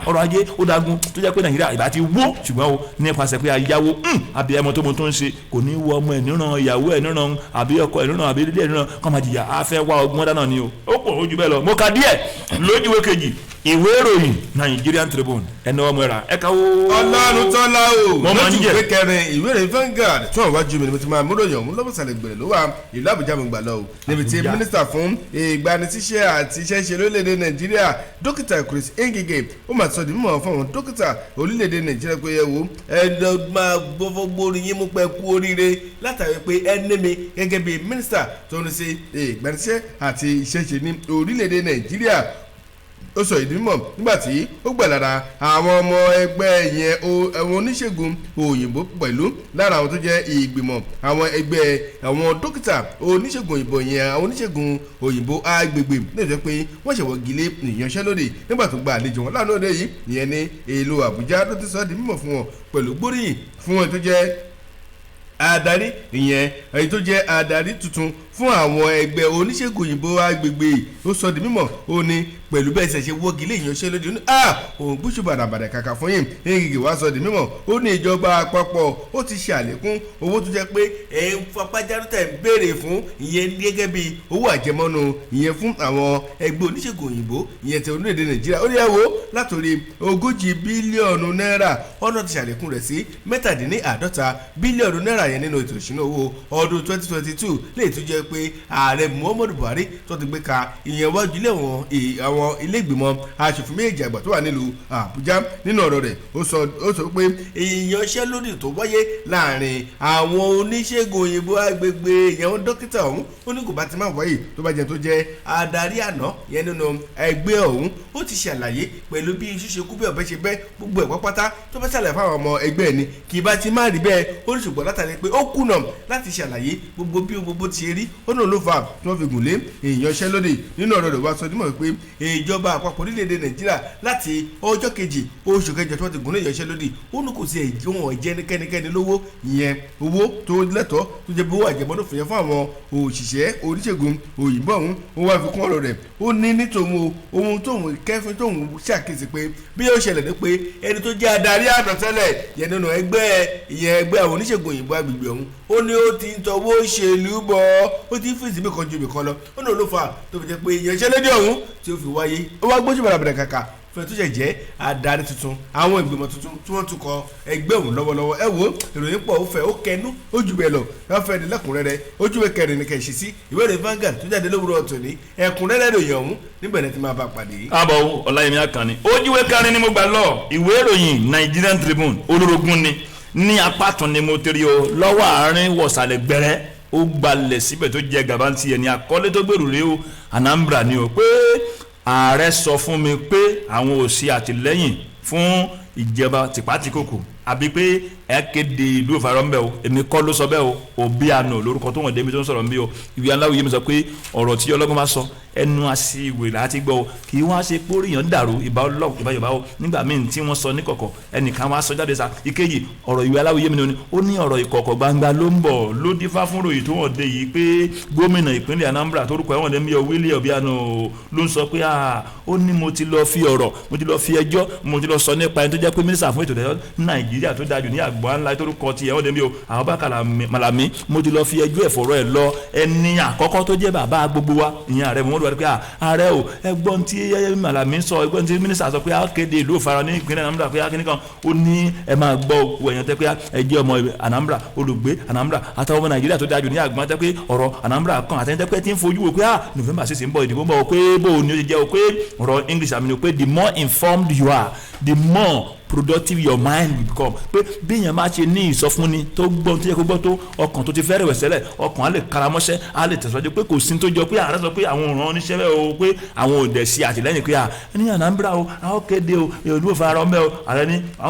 ọrọ̀ ajé ó dagun tó jẹ́ pé Nàìjíríà ìbá ti wó, ṣùgbọ́n o nípasẹ̀ pé ayáwó àbí ẹmọ tó mo tó ń ṣe kò ní wọ ọmọ ẹ̀ níran, ìyàwó ẹ̀ níran, àbí ọkọ ẹ̀ níran, àbí ilé ẹ̀ níran, kọ́ máa jìyà. Á fẹ́ wá ọgbọ́n dáná ni o. Ó pọ̀ ojú bẹ́ẹ̀ lọ, mo ka díẹ̀ lójúwé kejì ìwé ìròyìn Nigerian Tribune. Ẹni ọmọ ẹ̀rà ẹ̀ka wo. Ọlọ́run tọ́lá o. Mo máa ń lójú jẹ. ìwé kẹrin ìwé ìròyìn Vanguard tí wọ́n wájú mi ni mo ti máa múròyìn ọ̀hún lọ́bọ̀sálẹ̀ gbèrè ló wà ìlú Àbújá mo gbà lọ o, níbi tí Àbújá. Mínísítà fún ìgbanisíṣẹ́ àti iṣẹ́ ṣe lórílẹ̀‐èdè Nàìjíríà, Dókítà Chris Ngige, ó mà sọ di mímọ̀ fún àwọn dókítà orílẹ̀‐èdè Nàìjíríà pé ẹ wo, ẹ lọ máa gbọ́fọ́ gbórí yín mú pẹ́ kú oríire látàrí pé ẹ ní mi gẹ́gẹ́ bí mínísítà tó ń ṣe ìgbanisíṣẹ́ àti iṣẹ́ ṣe ní orílẹ̀‐èdè Nàìjíríà. Ó sọ ìdí mímọ̀ nígbà tí ó gbà lára àwọn ọmọ ẹgbẹ́ yẹn àwọn oníṣègùn òyìnbó pẹ̀lú lára àwọn tó jẹ́ ìgbìmọ̀ àwọn ẹgbẹ́ àwọn dókítà oníṣègùn òyìnbó yẹn, àwọn oníṣègùn òyìnbó agbègbè ní ìjọ pé wọ́n ṣèwọ́gi lé ìyanṣẹ́lódì. Nígbà tó gba àlejò wọn lánàá òde yìí ìyẹn ní ìlú Àbújá ló ti sọ di mímọ̀ fún wọn pẹ̀lú gbóríyìn fún wọn tó jẹ́ adarí ìyẹn èyí tó jẹ́ adarí tuntun. Fún àwọn ẹgbẹ́ oníṣègùn òyìnbó agbègbè, ó sọ di mímọ̀, ó ní pẹ̀lú bẹ́ẹ̀ ṣe ṣe wọ́gi lé ìyanṣẹ́lódì, ó ní òun gbóṣù bàdàbàdà kàkà fún yìí. Ngige wá sọ di mímọ̀, ó ní ìjọba àpapọ̀ ó ti ṣe àlékún owó tó jẹ́ pé ẹ̀ ń fapájáró tẹ̀ ń béèrè fún, ìyẹn gẹ́gẹ́ bí owó àjẹmọ́nú, ìyẹn fún àwọn ẹgbẹ́ oníṣègùn òyìnbó, ìyẹn ti orílẹ̀-èdè Nàìjíríà. Ó ní ẹ wo, látòrí 40 bílíọ̀nù náírà, ọ̀nà ti ṣàlékún rẹ̀ sí 47 bílíọ̀nù náírà yẹn nínú ètò ìṣúná owó ọdún 2022, lè tún jẹ́ pé ààrẹ Muhammadu Buhari tó ti gbé ka ìyẹn wájú ilé àwọn ilé ìgbìmọ̀ aṣòfin méjì àgbà tó wà nílùú Àbújá. Nínú ọ̀rọ̀ rẹ̀, ó sọ pé ìyanṣẹ́lódì tó wáyé láàrin àwọn oníṣègùn òyìnbó agbègbè, ìyẹn dókítà ọ̀hún, ó ní kò bá ti máa wáyé tó bá jẹ́ tó jẹ́ adarí àná yẹn nínú ẹgbẹ́ ọ̀hún, ó ti ṣàlàyé pẹ̀lú bí iṣu ṣe kú, bí ọ̀bẹ ṣe bẹ́, gbogbo ẹ̀ pápátá tó bá ṣàlàyé fáwọn ọmọ ẹgbẹ́ ni kì í bá ti má rí bẹ́ẹ̀. Ó ní ṣùgbọ́n látàrí pé ó kùnà láti ṣàlàyé gbogbo bí gbogbo ti ṣe rí, ó náà ló fà á tí wọ́n fi gùn lé ìyanṣẹ́lódì. Nínú ọ̀rọ̀ rẹ̀, wá sọ dímọ̀ pé ìjọba àpapọ̀ orílẹ̀-èdè Nàìjíríà, láti ọjọ́ 2 oṣù kẹjọ tí wọ́n ti gùn lé ìyanṣẹ́lódì, ó ní kò sí ẹ̀jẹ̀ jẹ́ kẹ́nikẹ́ni lówó, ìyẹn owó tó lẹ́tọ̀ọ́ tó jẹ́ bí owó àjẹmọ́nú fìyẹn fún àwọn òṣìṣẹ́ oníṣègùn òyìnbó ọ̀hún. Ó wá fi kún ọ̀rọ̀ rẹ̀, ó ní nítòun ohun tóun kẹ́fín tóun ṣàkíyèsí pé bí ó ṣẹlẹ̀ ní pé ẹni tó jẹ́ adarí àná tẹ́lẹ̀ yẹn nínú ẹgbẹ́, ìyẹn ẹgbẹ́ àwọn oníṣègùn òyìnbó agbègbè ọ̀hún, ó ní ó ti ń tọwọ́ òṣèlú bọ̀, ó ti ń fèsì bí kan ju ibì kan lọ. Ó ní ló fà tó fi jẹ́ pé ìyanṣẹ́lódì ọ̀hún tí ó fi wáyé. Ó wá gbójú bàràbàrà kàkà fún ẹ tó ṣẹ̀ jẹ́ adarí tuntun, àwọn ìgbìmọ̀ tuntun tí wọ́n tún kọ ẹgbẹ́ òun lọ́wọ́lọ́wọ́. Ẹ wo, ìròyìn pọ̀, ó fẹ́, ó kẹnu, ó jù bẹ́ẹ̀ lọ. Wọ́n fẹ́ ní lẹ́kùnrẹ́rẹ́, ojúwe kẹrin ní kẹ̀sì sí ìwé ìròyìn Vanguard tó jáde lówùrọ̀ tòní. Ẹ̀kúnrẹ́rẹ́ ìròyìn ọ̀hún níbẹ̀ ní ti máa bá pàdé. Káàbọ̀, Ọláyẹmí Àkànní. Ojúwe kẹrin ni mo gbà lọ. Ìwé ìròyìn Nigerian Tribune olórogún ni ní apá tún ni mo tiri o, lọ́wọ́ àárín wọ̀sàlẹ̀ gbẹrẹ, ó gbalẹ̀ síbẹ̀ tó jẹ gàba ti ẹ̀ ní àkọlé tó gbèrú rèé o. Anambra ni o, pé ààrẹ sọ fún mi pé àwọn ò ṣe àtìlẹ́yìn fún ìjọba tìpátìkòkò àbí pé ẹ kéde ìlú ìfarọ́nbẹ́ o. Èmi kọ́ ló sọ bẹ́ẹ̀ o. Obiano lórúkọ tó wọ̀n débi tó ń sọ̀rọ̀ nbí o. Ìwé aláwòye mi sọ pé ọ̀rọ̀ tí ọlọ́gbọ́n bá sọ, ẹnu àṣìwè láti gbọ́ o. Kì í wá ṣe póríyàn dàrú ìbá ọlọ́run ìbá Yorùbá o. Nígbà míì tí wọ́n sọ níkọ̀kọ̀, ẹnìkan wá sọ jáde sa. Ìkejì ọ̀rọ̀, ìwé aláwòye mi ni ó ní ọ̀rọ̀ ìkọ̀kọ̀ gbangba ló ń bọ̀ ló dífá fún ròyìn tó wọ̀n dé yìí, pé gómìnà ìpínlẹ̀ Anambra torúkọ ẹ̀wọ̀n dé mi o, Willie Obiano, ló ń sọ pé ó ní mo ti lọ fi ọ̀rọ̀, mo ti lọ fi ẹjọ́, mo ti lọ sọ nípa ẹni tó jẹ́ pé mínísítà fún ètò ìdájọ́ Nàìjíríà tó dájú ní àgbọ̀n ńlá torúkọ ti ẹ̀wọ̀n dé mi o, Abubakar Malami. Mo ti lọ fi ẹjọ́ ẹ̀fọ́rọ̀ ẹ̀ lọ ẹni àkọ́kọ́ tó jẹ́ bàbá gbogbo wa, ìyẹn ààrẹ Muhammadu Buhari, pé ààrẹ o, ẹgbọ́n tí Malami sọ, ẹgbọ́n tí mínísítà sọ pé a kéde ìlú Òfara ní ìpínlẹ̀ Anambra, pé akíní kan. Ó ní ẹ máa gbọ́ òkú ẹ̀yàn tẹ́ pé ẹ jẹ́ ọmọ Anambra, olùgbé Anambra, àtàwọn ọmọ Nàìjíríà tó dájú ní àgbọ̀n tẹ́ pé ọ̀rọ̀ Anambra kan, àtẹ̀yìn tẹ́ pé tí ń fojú wò pé November 6 ń bọ̀, ìdìbò ń bọ̀, pé bó o ní ó ti jẹ́ o, pé ọ̀rọ̀ English àmì ni pé the more informed you are, the more productive your mind will become, pé bí èèyàn máa ṣe ní ìsọfúnni tó gbọ́n tó yẹ kó gbọ́ tó, ọkàn tó ti fẹ́ rẹ̀wẹ̀sẹ̀ sẹ́lẹ̀, ọkàn á lè karamọ́ṣẹ́, á lè tẹ̀síwájú, pé kò sí tó jọ pé ààrẹ sọ pé àwọn òràn oníṣẹ́ bẹ́ẹ̀ o, pé àwọn ò dẹ̀ ṣe àtìlẹ́yìn pé à ní Anambra o, àwọn kéde o, ìlú òfin ara ọmọ o. Ààrẹ ní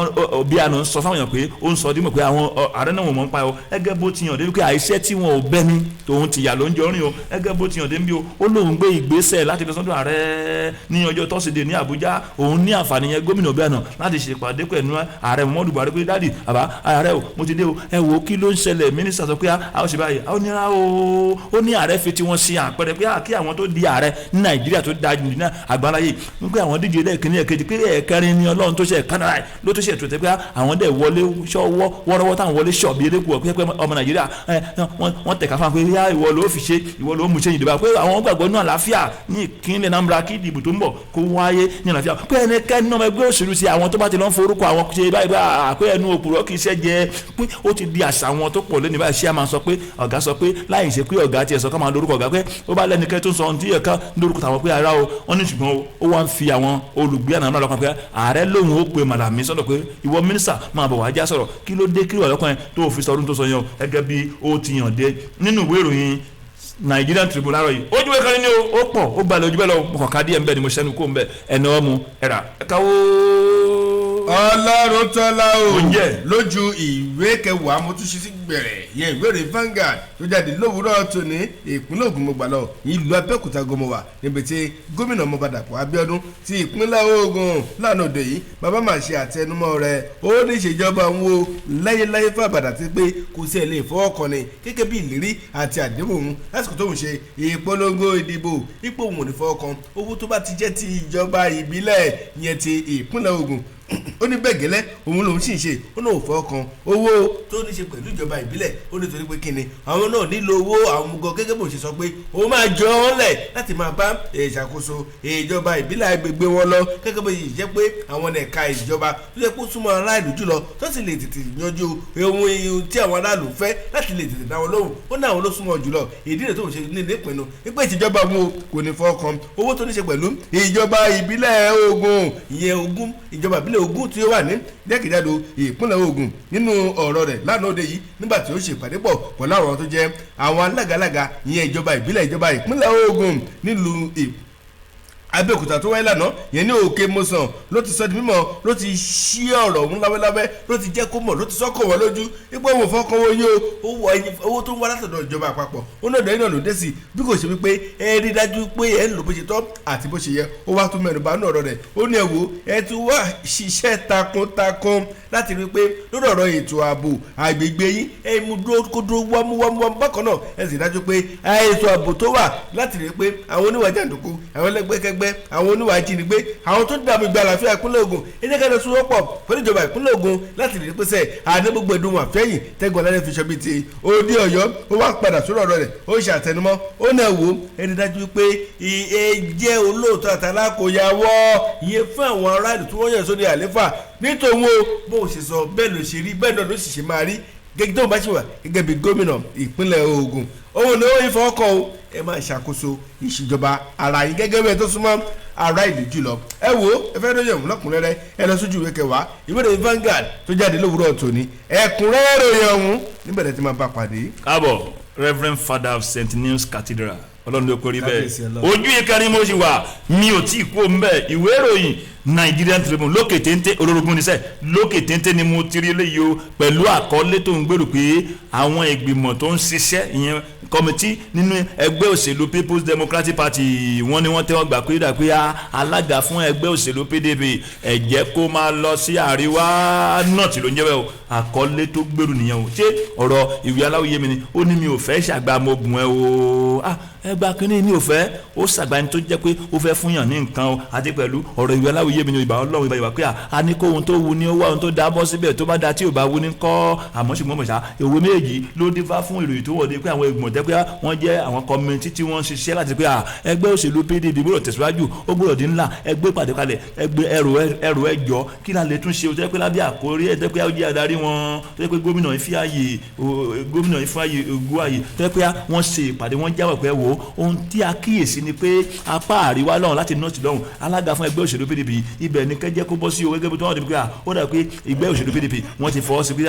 Obiano ń sọ fáwọn èèyàn pé ó ń sọ dímọ̀ pé àwọn ààrẹ náà wọ́n mọ̀ ń pa o. Ẹgẹ́ bó ti yàn débi pé àìṣẹ́ tí wọn ò bẹ́ ni tòun ti yà ló ń jọ rìn o. Ẹgẹ́ bó ti yàn débi o, ó lóun gbé ìgbésẹ̀ láti lọ sọ́dọ̀ ààrẹ ní ọjọ́ Tọ́sídẹ̀ẹ́ ní Àbújá. Òun ní àǹfààní yẹn, gómìnà Obiano, láti ṣèpàdé pẹ̀lú ààrẹ Muhammadu Buhari, pé daddy, àbá ààrẹ o, mo ti dé o, ẹ wo kí ló ń ṣẹlẹ̀? Mínísítà sọ pé a ó ṣe báyìí, a ó nira o. Ó ní ààrẹ fi tiwọn ṣe àpẹẹrẹ pé kí àwọn tó di ààrẹ ní Nàìjíríà tó da jù ní àgbáláyé, wípé àwọn díje lẹ́ẹ̀kínní, ẹ̀kejì, pé ẹ̀kẹrin ni Ọlọ́run tó ṣe Canada ló tó ṣe ètò tẹ́ pé àwọn dẹ̀ wọlé ṣọwọ́ wọ́rọ́wọ́ táwọn wọlé ṣọ̀bí erékù pé ọmọ Nàìjíríà wọ́n tẹ̀ka fún wa pé yá, ìwọ ló fi ṣe, ìwọ ló mú ṣe ìdìbò, pé àwọn gbàgbọ́ ní àlàáfíà ní ìpínlẹ̀ Anambra, kí ìdìbò tó ń bọ̀ kó wáyé ní àlàáfíà, pé ẹnikẹ́ni náà ẹgbẹ́ òṣèlú sí àwọn tó bá ti lọ́n forúkọ àwọn ṣe báyìí bá pé ẹnu òpùrọ́ kì í ṣe jẹ, pé ó ti di àṣà wọn tó pọ̀ lónìí báyìí, ṣé a máa sọ pé ọ̀gá sọ pé láì ṣe pé ọ̀gá tiẹ̀ sọ ká máa lórúkọ ọ̀gá, pé ó bá lẹ́nikẹ́ tó ń sọ ohun tí ẹ̀ka lórúkọ tàwọn, pé ara o. Wọ́n ní ṣùgbọ́n ó wá ń fi àwọn olùgbé àná lọ́kàn pé ààrẹ lòun ó pe Màlàmí sọ́dọ̀ pé ìwọ mínísítà, máa bọ̀ wá já sọ̀rọ̀, kí ló dé, kí ló wà lọ́kàn yẹn tó fi sọ ọdún tó sọ yẹn o? Gẹ́gẹ́ bí ó ti yàn dé nínú ìwé ìròyìn Nigerian Tribune láàárọ̀ yìí, ojúwe kan ní o, ó pọ̀, ó gbalẹ̀ ojú bẹ́ẹ̀ lọ. Mo kàn ká díẹ̀ nbẹ̀ ni mo ṣẹ́nu kó nbẹ̀ ẹ̀nà ọmú ẹ̀rà ẹ̀ka wó. Ọlọ́run tọ́lá o. Oúnjẹ. Lójú ìwé kẹwàá mo tún ṣe sí gbẹ̀rẹ̀ yẹn, ìwé ìròyìn Vanguard tó jáde lówùúrọ̀ tòní. Ìpínlẹ̀ Ògùn mo gbà lọ, ìlú Abẹ́òkúta gọmọ wà níbi tí gómìnà ọmọọba Dàpọ̀ Abíọ́dún ti ìpínlẹ̀ Ògùn lánàá òde yìí, bàbá máa ṣe àtẹnumọ́ rẹ̀. Ó ní ìṣèjọba òun o láyéláyé fún àbàdà tí pé kò sí ẹ̀ lè fọwọ́ kàn ní gẹ́gẹ́ bí ìlérí àti àdéhùn òun lásìkò tó ń ṣe ìpolongo ìdìbò, ipò òun ò ní fọwọ́ kan owó tó bá ti jẹ́ ti ìjọba ìbílẹ̀ yẹn ti ìpínlẹ̀ Ògùn. Ó ní bẹ́ẹ̀ gẹ́lẹ́ òun lòun sì ń ṣe. Ó náà ò fọwọ́ kan owó tó ní ṣe pẹ̀lú ìjọba ìbílẹ̀. Ó ní torí pé kíni, àwọn náà nílò owó àwọn gan, gẹ́gẹ́ bó ṣe sọ pé òun máa jọ ọ́ lẹ̀ láti máa bá ìṣàkóso ìjọba ìbílẹ̀ agbègbè wọn lọ, gẹ́gẹ́ bó ṣe jẹ́ pé àwọn ẹ̀ka ìjọba tó yẹ kó súnmọ́ aráàlú jùlọ, tó sì lè tètè yanjú ohun tí àwọn aráàlú fẹ́, láti lè tètè dá wọn lóhùn. Ó ní àwọn ló súnmọ́ jùlọ. Ìdí rẹ̀ tó ń ṣe ní ìpinnu wípé ìṣèjọba wọn kò ní fọwọ́ kan owó tó ní ṣe pẹ̀lú ìjọba ìbílẹ̀ Ògùn, ìyẹn Ògùn, ìjọba ìbílẹ̀ Ògùn tí ó wà ní jákèjádò ìpínlẹ̀ Ògùn. Nínú ọ̀rọ̀ rẹ̀ lánàá òde yìí, nígbà tí ó ṣe ìpàdé pọ̀ pẹ̀lú àwọn tó jẹ́ àwọn alágalága, ìyẹn ìjọba ìbílẹ̀ ìjọba ìpínlẹ̀ Ògùn nílùú Abẹ́òkúta tó wáyé lánàá yẹn ní Òkè Mọ́sàn, ló ti sọ di mímọ̀, ló ti ṣí ọ̀rọ̀ ọ̀hún lábẹ́lábẹ́, ló ti jẹ́ kó mọ̀, ló ti sọ́kọ̀ wọ́n lójú ipò òun fọ́kàn wọn yóò owó tó ń wá látọ̀dọ̀ ìjọba àpapọ̀, ó náà dẹ́yìn náà ló dé sí, bí kò ṣe wípé ẹ rí dájú pé ẹ ń lò bó ṣe tọ́ àti bó ṣe yẹ. Ó wá tún mẹ́nu bà nínú ọ̀rọ̀ rẹ̀. Ó ní ẹ wò, ẹ tún wá ṣiṣẹ́ takuntakun láti rí pé lórí ọ̀rọ̀ ètò ààbò àgbègbè yín, ẹ mú dúró kó dúró wámúwámú. Bákan náà, ẹ sì dájú pé ètò ààbò tó wà láti rí pé àwọn oníwà jàǹdùkú, àwọn ẹlẹ́gbẹ́kẹ́gbẹ́, àwọn oníwà ajínigbé, àwọn tó ń dààmú ìgbà àlàáfíà ìpínlẹ̀ Ògùn, ẹ jẹ́ ká lọ sowọ́pọ̀ pẹ̀lú ìjọba ìpínlẹ̀ Ògùn láti rí pé àdé gbogbo ẹ̀dùn wọn àfẹ́yìn tẹ́gbọ̀n lálẹ́ fi ṣọbí ti òde Ọ̀yọ́. Ó wá padà sórí ọ̀rọ̀ rẹ̀, ó ṣe àtẹnumọ́. Ó náà wò, ẹni dájú pé ẹ jẹ́ olóòótọ́ àtàlákòyàwó ìyẹn fún àwọn aráàlú tí wọ́n yàn sórí àléfà. Nítorí o bó o ṣe sọ bẹ́ẹ̀ ló ṣe rí, bẹ́ẹ̀ náà ló sì ṣe máa rí gẹ́gẹ́ tó bá ṣe wà gẹ́gẹ́ bí gómìnà ìpínlẹ̀ Ògùn. Òun ni ó yí fọwọ́ kọ́ o, ẹ máa ṣàkóso ìṣèjọba ara yín gẹ́gẹ́ bí ẹ tó súnmọ́ ará ìlú jùlọ. Ẹ wo, ẹ fẹ́ lóye òun lọ́kùnrẹ́rẹ́, ẹ lọ sójú ìwé kẹwàá ìwé ìròyìn Vanguard tó jáde lówùúrọ̀ tòní. Ẹ̀kúnrẹ́rẹ́ ìròyìn ọ̀hún níbẹ̀ lẹ ti máa bá pàdé. Káàbọ̀, Reverend Father of St News Cathedral, Ọlọ́run ló kórí bẹ́ẹ̀. Kábíyèsí Ọlọ́run. Ojú ìkẹrin mo sì wà, mi ò tí ì kú òun bẹ́ẹ̀. Ìwé ìròyìn Nigerian Tribune lókè téńté, olórogún níṣẹ́ lókè téńté ni mo ti rí eléyìí o, pẹ̀lú àkọlé tó ń gbèrò pé àwọn ìgbìmọ̀ tó ń ṣiṣẹ́, ìyẹn committee nínú ẹgbẹ́ òṣèlú People's Democratic Party, wọ́n ní wọ́n tẹ́wọ́ gbà pé dà pé alága fún ẹgbẹ́ òṣèlú PDP, ẹ jẹ́ kó máa lọ sí àríwá north ló ń jẹ́ bẹ́ẹ̀ o. Àkọlé tó gbèrú nìyẹn o. Ṣé ọ̀rọ̀ ìwé aláwòye mi ni? Ó ní mi ò fẹ́ ṣàgbà, mo bùn ẹ o. Ah, ẹ gba kínní, mi ò fẹ́ ó ṣàgbà ní tó jẹ́ pé ó fẹ́ fún yàn ní nǹkan o. Àti pẹ̀lú ọ̀rọ̀ ìwé aláwòye mi ni, ìbá Ọlọ́run, ìbá ìwà pé a ní kó ohun tó wu ni ó wá, ohun tó dá bọ́ síbẹ̀, tó bá da, tí ò bá wu ni kọ́. Àmọ́ ṣùgbọ́n mọ̀ṣá òwe méjì ló dífá fún ìròyìn tó wọ̀de pé àwọn ìgbìmọ̀ tẹ́ pé wọ́n jẹ́ àwọn committee tí wọ́n ń ṣiṣẹ́ láti pé ẹgbẹ́ òṣèlú PDP gbọ́dọ̀ tẹ̀síwájú, ó gbọ́dọ̀ di ńlá, ẹgbẹ́ pàdé kalẹ̀, ẹgbẹ́ ẹrù ẹrù ẹjọ́ kí la lè tún ṣe o, tẹ́ pé lábẹ́ àkórí ẹ̀ tẹ́ pé ó jẹ́ adarí wọn, tẹ́ pé gómìnà yìí fi ààyè, gómìnà yìí fún ààyè ògùn ààyè, tẹ́ pé wọ́n ṣe ìpàdé, wọ́n jáwọ́ pé wò ó, ohun tí a kíyèsí ni pé apá àríwá lọ́hùn láti north lọ́hùn, alága fún ẹgbẹ́ òṣèlú PDP, ibẹ̀ ni kẹ́jẹ́ kó bọ́ sí o. Gẹ́gẹ́ bí wọ́n ti pé ó dà pé ẹgbẹ́ òṣèlú PDP wọ́n ti fọwọ́ sí pé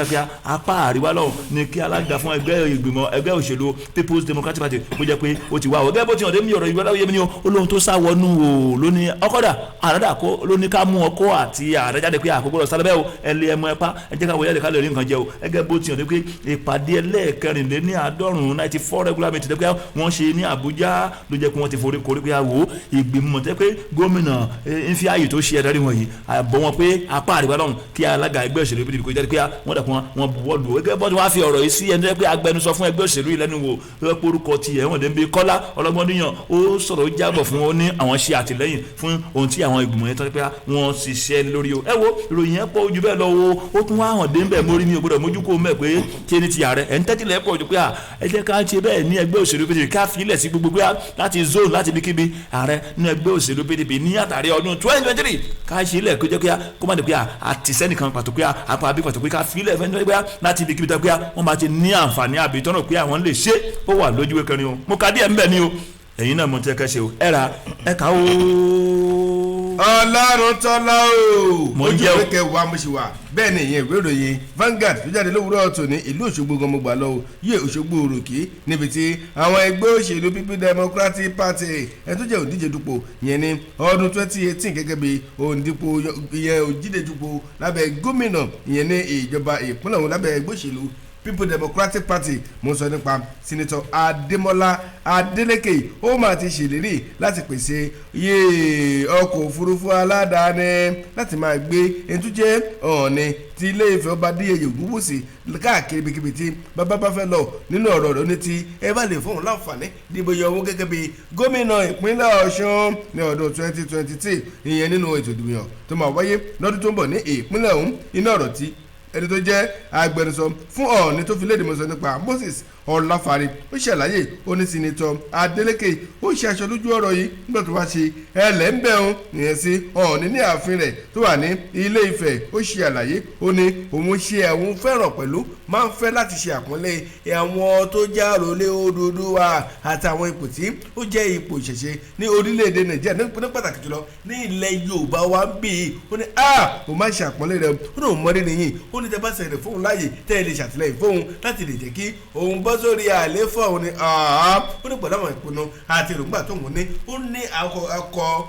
apá àríwá lọ́hùn ni kí alága fún ẹgbẹ́ ìgbìmọ̀ ẹgbẹ́ òṣèlú People's Democratic Party kó jẹ́ pé ó ti wá o. Gẹ́gẹ́ bó ti hàn dé mi, ọ̀rọ̀ ìwé aláwọ̀ yẹmi ni o. Ó lóhun tó sá wọnú o ló ní ọkọ̀dà àràdà kó ló ní ká mú ọkọ àti àrà jáde pé àkókò lọ sábẹ́ o, ẹ lé ẹmọ ẹpá, ẹ jẹ́ ká wọlé jáde ká lè rí nǹkan jẹ o. Gẹ́gẹ́ bó ti hàn dé pé ìpàdé ẹlẹ́ẹ̀kẹrìnléní 90, 94 regular meeting pé wọ́n ṣe ní Àbújá, ló jẹ́ pé wọ́n ti forí korí pé àwò ìgbìmọ̀ tẹ́ pé gómìnà ń fi ààyè tó ṣe ẹ̀dárí wọ̀nyí àbọ̀ wọn pé apá àríwá lọ́hùn kí alága ẹgbẹ́ òṣèlú PDP kó jáde pé wọ́n dàpọ̀ wọn buwọ́ lù. Gẹ́gẹ́ bọ́ tí wọ́n á fi ọ̀rọ̀ yìí sí ẹni tó jẹ́ pé agbẹnusọ fún ẹgbẹ́ òṣèlú yìí lẹ́nu wò tó jẹ́ pé orúkọ tiẹ̀ wọ́n dé ń bí Kọ́lá Ọlọ́gbọ́ndíyàn, ó sọ̀rọ̀, ó jábọ̀ fún ó ní àwọn ṣe àtìlẹ́yìn fún ohun tí àwọn ìgbìmọ̀ yẹn tó jẹ́ pé wọ́n ṣiṣẹ́ lórí o. Ẹ wo, ìròyìn yẹn pọ̀ ojú bẹ́ẹ̀ lọ o. Ó tún wá hàn dé ń bẹ̀ mórí, mi ò gbọ́dọ̀ mójú kó mẹ́ pé ṣé ní ti ààrẹ ẹ̀ ń tẹ́tí lẹ́ pọ̀ ju pé ẹ jẹ́ ká ṣe bẹ́ẹ̀ ní ẹgbẹ́ òṣèlú PDP, ká fi ilẹ̀ sí gbogbo pé láti zone, láti ibikíbi, ààrẹ ní ẹgbẹ́ òṣèlú PDP ní àtàrí ọdún 2023, ká ṣe ilẹ̀ kó jẹ́ pé kó má dé pé àtìsẹ́nìkan pàtó pé apá àbí pàtó pé ká fi ilẹ̀ fẹ́ẹ́ pé láti ibikíbi tó pé wọ́n bá ti ní àǹfààní àbí tọ́nà pé àwọn lè ṣe. Ó wà lójú kẹrin o. Mo ka díẹ̀ ńbẹ̀ ni o. Ẹ̀yin náà mo tẹ́ kẹ́ ṣe o, ẹ ra ẹ kà ó. Ọlọ́run tọ́lá o. Mo ń Ojú jẹ́ o. ìwé kẹwàá mo ṣì wà. Bẹ́ẹ̀ ni ìyẹn ìwé ìròyìn Vanguard tó jáde lówùúrọ̀ tòní. Ìlú Òṣogbo gan mo gbà lọ o, yíyẹ Òṣogbo òròkì, níbi tí àwọn ẹgbẹ́ òṣèlú People Democratic Party, ẹni tó jẹ́ òǹdíje dupò yẹn ní ọdún 2018 gẹ́gẹ́ bí òǹdipò ìyẹn òǹdíje dupò lábẹ́ gómìnà ìyẹn ní ìjọba ìpínlẹ̀ ọ̀hún lábẹ́ ẹgbẹ́ òṣèlú People Democratic Party, mo sọ nípa Senator Adémọ́lá Adélékè, ó máa ti ṣèlérí láti pèsè iye ọkọ̀ òfurufú aládàáni láti máa gbé ẹni tó jẹ́ Ọ̀ọ̀ni ti Ilé Ifẹ̀, Ọba Adéyẹyè Ògúnwùsì, káàkiri ibikíbi tí bàbá bá fẹ́ lọ. Nínú ọ̀rọ̀ rẹ̀, ó ní tí ẹ bá lè fóun láǹfààní dìbò yọ owó gẹ́gẹ́ bí gómìnà ìpínlẹ̀ Ọ̀ṣun ní ọdún 2023, ìyẹn nínú ètò ìdìbò yàn tó máa wáyé lọ́dún tó ń bọ̀ ní ìpínlẹ̀ ọ̀hún. Iná ọ̀rọ̀ tí ẹni tó jẹ́ agbẹnusọ fún Ọ̀ọ̀ni tó fi léde, mọ̀sán nípa Moses Ọláfàrí, ó ṣàlàyé, ó ní Senator Adeleke ó ṣe aṣọ lójú ọ̀rọ̀ yìí nígbà tó wá ṣe ẹlẹ́ńbẹ̀hún ìyẹn sí Ọ̀ọ̀ni ní ààfin rẹ̀ tó wà ní Ilé Ifẹ̀. Ó ṣe àlàyé, ó ní òun ṣe àwọn fẹ́ràn pẹ̀lú máa ń fẹ́ láti ṣe àpọ́nlé àwọn tó jẹ́ àròlé Odùduwà àtàwọn ipò tí ó jẹ́ ipò ìṣẹ̀ṣe ní orílẹ̀-èdè Nàìjíríà, ní pàtàkì jùlọ ní ilẹ̀ Yorùbá wa ń bì í. Ó ní a ò má ṣe àpọ́nlé rẹ̀, ó ní òun mọ́rí nìyí. Ó ní tẹ́ bá ṣẹlẹ̀ fóun láàyè, tẹ́ ẹ lè ṣàtìlẹ́yìn fóun láti lè jẹ́ kí òun bọ́ sórí àléfọ́ òun ni. Ó ní pẹ̀lú àwọn ìpinnu àti èròǹgbà tóun ní, ó ní akọ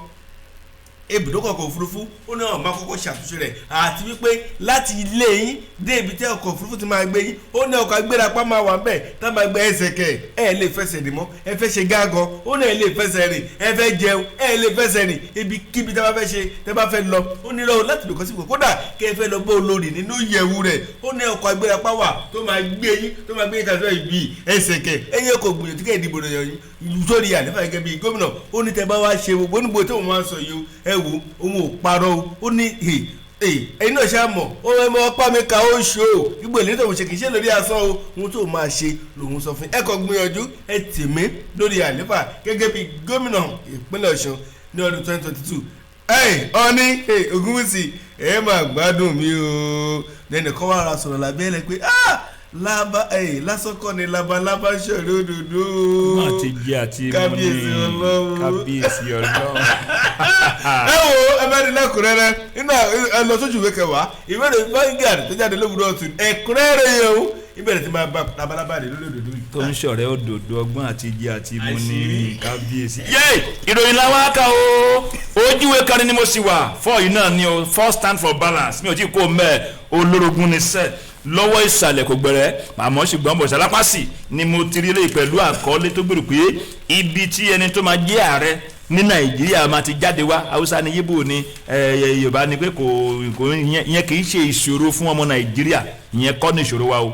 ibùdókọ̀ ọkọ̀ òfurufú, ó ní àwọn máa kọ́kọ́ ṣàtúnṣe rẹ̀, àti wípé láti ilé yín dé ibi tí ọkọ̀ òfurufú ti máa gbé yín, ó ní ọkọ̀ agbérapá máa wà ńbẹ̀ tá máa gbé ẹsẹ̀ kẹ̀. Ẹ lè fẹsẹ̀ rìn mọ́, ẹ fẹ́ ṣe gágan, ó ní ẹ lè fẹsẹ̀ rìn, ẹ fẹ́ jẹun, ẹ lè fẹsẹ̀ rìn, ibikíbi tẹ́ bá fẹ́ ṣe, tẹ́ bá fẹ́ lọ. Ó ní lọ́wọ́ láti lòkọ́ síbò, kódà kẹ́ ẹ fẹ́ lọ bó olórí nínú ìyẹ̀wù rẹ̀, ó ní ọkọ̀ agbérapá wà tó máa gbé yín, tó máa gbé yín kàṣọ ìbí ẹsẹ̀ kẹ̀. Ẹ̀yẹ kò gbìyànjú kẹ́ ìdìbò rẹ̀ yín sórí àlefa gẹ́gẹ́ bíi gómìnà. Ó ní tẹ́ bá wá ṣe gbogbo onígbò tó máa sọ yìí o, ẹ wo, òun ò parọ́ o. Ó ní ẹ̀yin náà ṣáà mọ̀ ó, ẹ mọ ọpá mi ka ó ṣe o, gbogbo ìlérí tóun ṣe kì í ṣe lórí asán o. Ohun tó máa ṣe lòun sọ fún ẹ, kò gbìyànjú ẹ tì mí lórí àlefa gẹ́gẹ́ bíi gómìnà ìpínlẹ̀ Ọ̀ṣun ní ọdún 2022. Ẹ Ọ̀ní Ògúnwùsì, ẹ máa gbádùn mi o. Lẹ́nìkan wà ra sọ̀rọ̀ lábẹ́lẹ̀ pé lába lásán kọ́ ni labalábá ṣòro òdòdó. Má ti jẹ àti mú ní. Kábíyèsí Ọlọ́run. Kábíyèsí Ọlọ́run. Ẹ wo, ẹ bá ní lẹ́kùnrẹ́rẹ́ nínú ẹ lọ sójú ìwé kẹwàá ìwé ìròyìn Vanguard tó jáde lówùúrọ̀ ọ̀tún, ẹ̀kúnrẹ́rẹ́ yẹn o, ìbẹ̀rẹ̀ tí máa bá labalábá rẹ̀ lórí òdòdó yìí. Tó ń ṣọ̀rẹ́ òdòdó, ọgbọ́n àti jẹ àti mú ní. Àṣírí. Kábíyèsí. Yé ìròyìn làwọn aka o, ojúwe kan ni mo sì wà fọ́ yìí náà ni o. Four stand for balance, mi ò tí kó mẹ́ẹ̀ olórogún ni sẹ́ẹ̀ lọ́wọ́ ìsàlẹ̀ kò gbẹ̀rẹ̀ àmọ́, ṣùgbọ́n bọ̀ṣà lápásì ni mo ti rí eléyìí pẹ̀lú àkọlé tó gbèrò pé ibi tí ẹni tó máa jẹ́ ààrẹ ní Nàìjíríà máa ti jáde wá, Haúsá ni, Yíbò ni, Yorùbá ni, pé kò ìyẹn kì í ṣe ìṣòro fún ọmọ Nàìjíríà. Ìyẹn kọ́ ni ìṣòro wa o.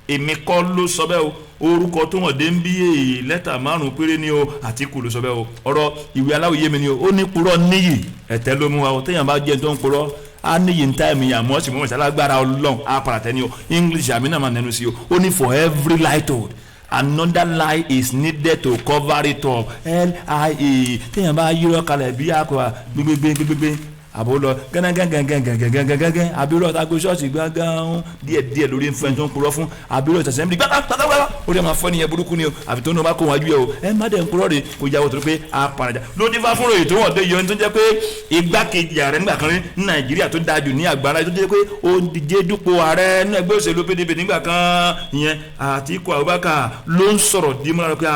Èmi kọ́ ló sọ bẹ́ẹ̀ o. Orúkọ tó wọ̀n dé ń bí èyí lẹ́tà márùn-ún péré ni o. Àtíkù ló sọ bẹ́ẹ̀ o. Ọ̀rọ̀ ìwé aláwòye mi ni o. Ó ní purọ́ níyì, ẹ̀tẹ́ ló mú wa o. Téèyàn bá jẹ́ tó ń purọ́ á níyì ń táìmù yàn mọ́ sí mọ́ ìṣalágbára Ọlọ́run á padà tẹ́ ni o. English àmì náà máa nẹnu sí o. Ó ní for every lie told, another lie is needed to cover it up. Lie, téèyàn bá yírọ̀ kalẹ̀ bí akọ gbégbégbé gbégbé àbò lọ gángangangangangangangangan, àbírọ̀ tago ṣọ́ọ̀ṣì gbángan díẹ̀ díẹ̀ lórí nfẹ̀ tó ń purọ́ fún àbírọ̀ ìtẹ̀sẹ̀ ń bí gbágbágbágbá ó dẹ̀ máa fọ́ nìyẹn burúkú ni o. Àfi tó ní o bá kó wọn ajú yẹ o, ẹ má dẹ̀ ń purọ́ rè kó yàwó tó pé a parajà ló dín fá fún ròyìn tó wọ́n dé yọ ẹni tó jẹ́ pé igbákejì ààrẹ nígbà kan rí ní Nàìjíríà tó dáa jù ní àgbáńlá, tó jẹ́ pé ó ń díje dupò ààrẹ nínú ẹgbẹ́ òṣèlú PDP nígbà kan, ìyẹn Àtíkù Abubakar, ló ń sọ̀rọ̀ dímọ́ra pé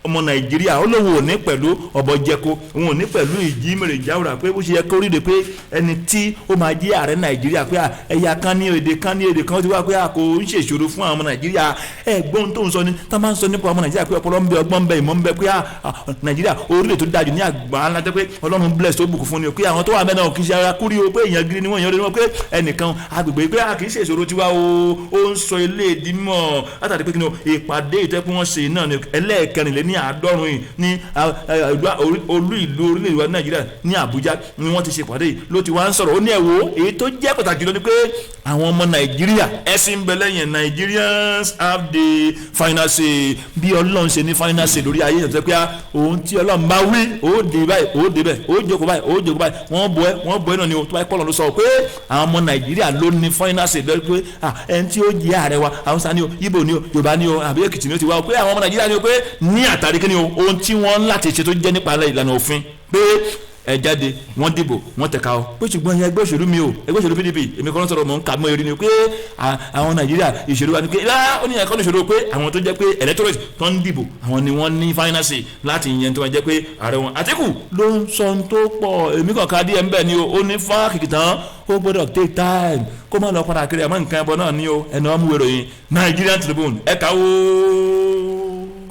ọmọ Nàìjíríà, ó lóun ò ní pẹ̀lú ọ̀bọ̀jẹ̀kọ, òun ò ní pẹ̀lú ìjímèrè jáwúrà, pé bó ṣe yẹ kó rí de pé ẹni tí ó máa jẹ́ ààrẹ Nàìjíríà, pé ẹ̀yà kan ní èdè kan ní èdè kan ó ti wá, pé a kò ń ṣèṣòro fún àwọn ọmọ Nàìjíríà. Ẹ̀gbọ́n tó ń sọ ni tá máa ń sọ nípa ọmọ Nàìjíríà pé ọpọlọ ń bẹ, ọgbọ́n ń bẹ, ìmọ̀ ń bẹ, pé Nàìjíríà orílẹ̀ tó dájú ní àgbà ńlá, jẹ́ pé Ọlọ́run bless, tó bùkún fún ni o, pé àwọn tó wà mẹ́ta kì í ṣe ara kúrí o, pé èèyàn gírí ni wọ́n, èèyàn rí ni wọ́n, pé ẹnìkan agbègbè pé a kì í ṣe ìṣòro tiwa o. Ó ń sọ ilé ìdímọ̀ látàrí pé kí ni o, ìpàdé ìtẹ́kùn wọn ṣe náà ni ẹlẹ́ẹ̀kẹrìnlẹ́ ní àádọ́rùn yìí ní olú ìlú orílẹ̀-èdè wa Nàìjíríà ní Àbújá ni wọ́n ti ṣe ìpàdé yìí ló ti wá ń sọ̀rọ̀. Ó ní ẹ̀wò èyí tó jẹ́ pàtàkì ló ní pé àwọn ọmọ Nàìjíríà ẹ̀sìn ń bẹ lẹ́yìn. Nigerians have the final say, bí Ọlọ́run ṣe ní final say lórí ayé ìjọba, pé ohun tí Ọlọ́run bá wí, ó dé báyìí, ó dé bẹ́ẹ̀, ó jókòó báyìí, ó jókòó báyìí, wọ́n bọ́ ẹ, wọ́n bọ́ ẹ náà ni o. Tó bá yẹ kọ́ ló sọ pé àwọn ọmọ Nàìjíríà ló ní final say lórí pé ẹni tí ó jẹ́ ààrẹ wa, Haúsá ni o, Ìgbò ni o, Yorùbá ni o, àbí Èkìtì ni o ti wá o, pé àwọn ọmọ Nàìjíríà ni o, pé ní àtàrí kí ni o, ohun tí wọ́n láti ṣe tó jẹ́ nípa ìlànà òfin pé Ẹ jáde, wọ́n dìbò, wọ́n tẹ̀ka o, pé ṣùgbọ́n ẹgbẹ́ òṣèlú mi o, ẹgbẹ́ òṣèlú PDP, èmi kọ́ ló ń sọ̀rọ̀, mò ń kà mọ́ eré ni pé àwọn Nàìjíríà ìṣèlú wa ni pé ó ní ẹ̀kọ́ ní ìṣòro pé àwọn tó jẹ́ pé electorate tó ń dìbò, àwọn ni wọ́n ní finance láti yẹn tó wọ́n jẹ́ pé ààrẹ wọn. Àtíkù ló ń sọ ohun tó pọ̀, èmi kàn ká díẹ̀ ń bẹ̀ ni o. Ó ní fáàkì tán, ó gbọ́dọ̀ take time kó má lọ padà kiri, àmọ́ nǹkan ẹbọ náà ni o. Ẹnu ọmú ìròyìn Nigerian Tribune, ẹ̀ka o.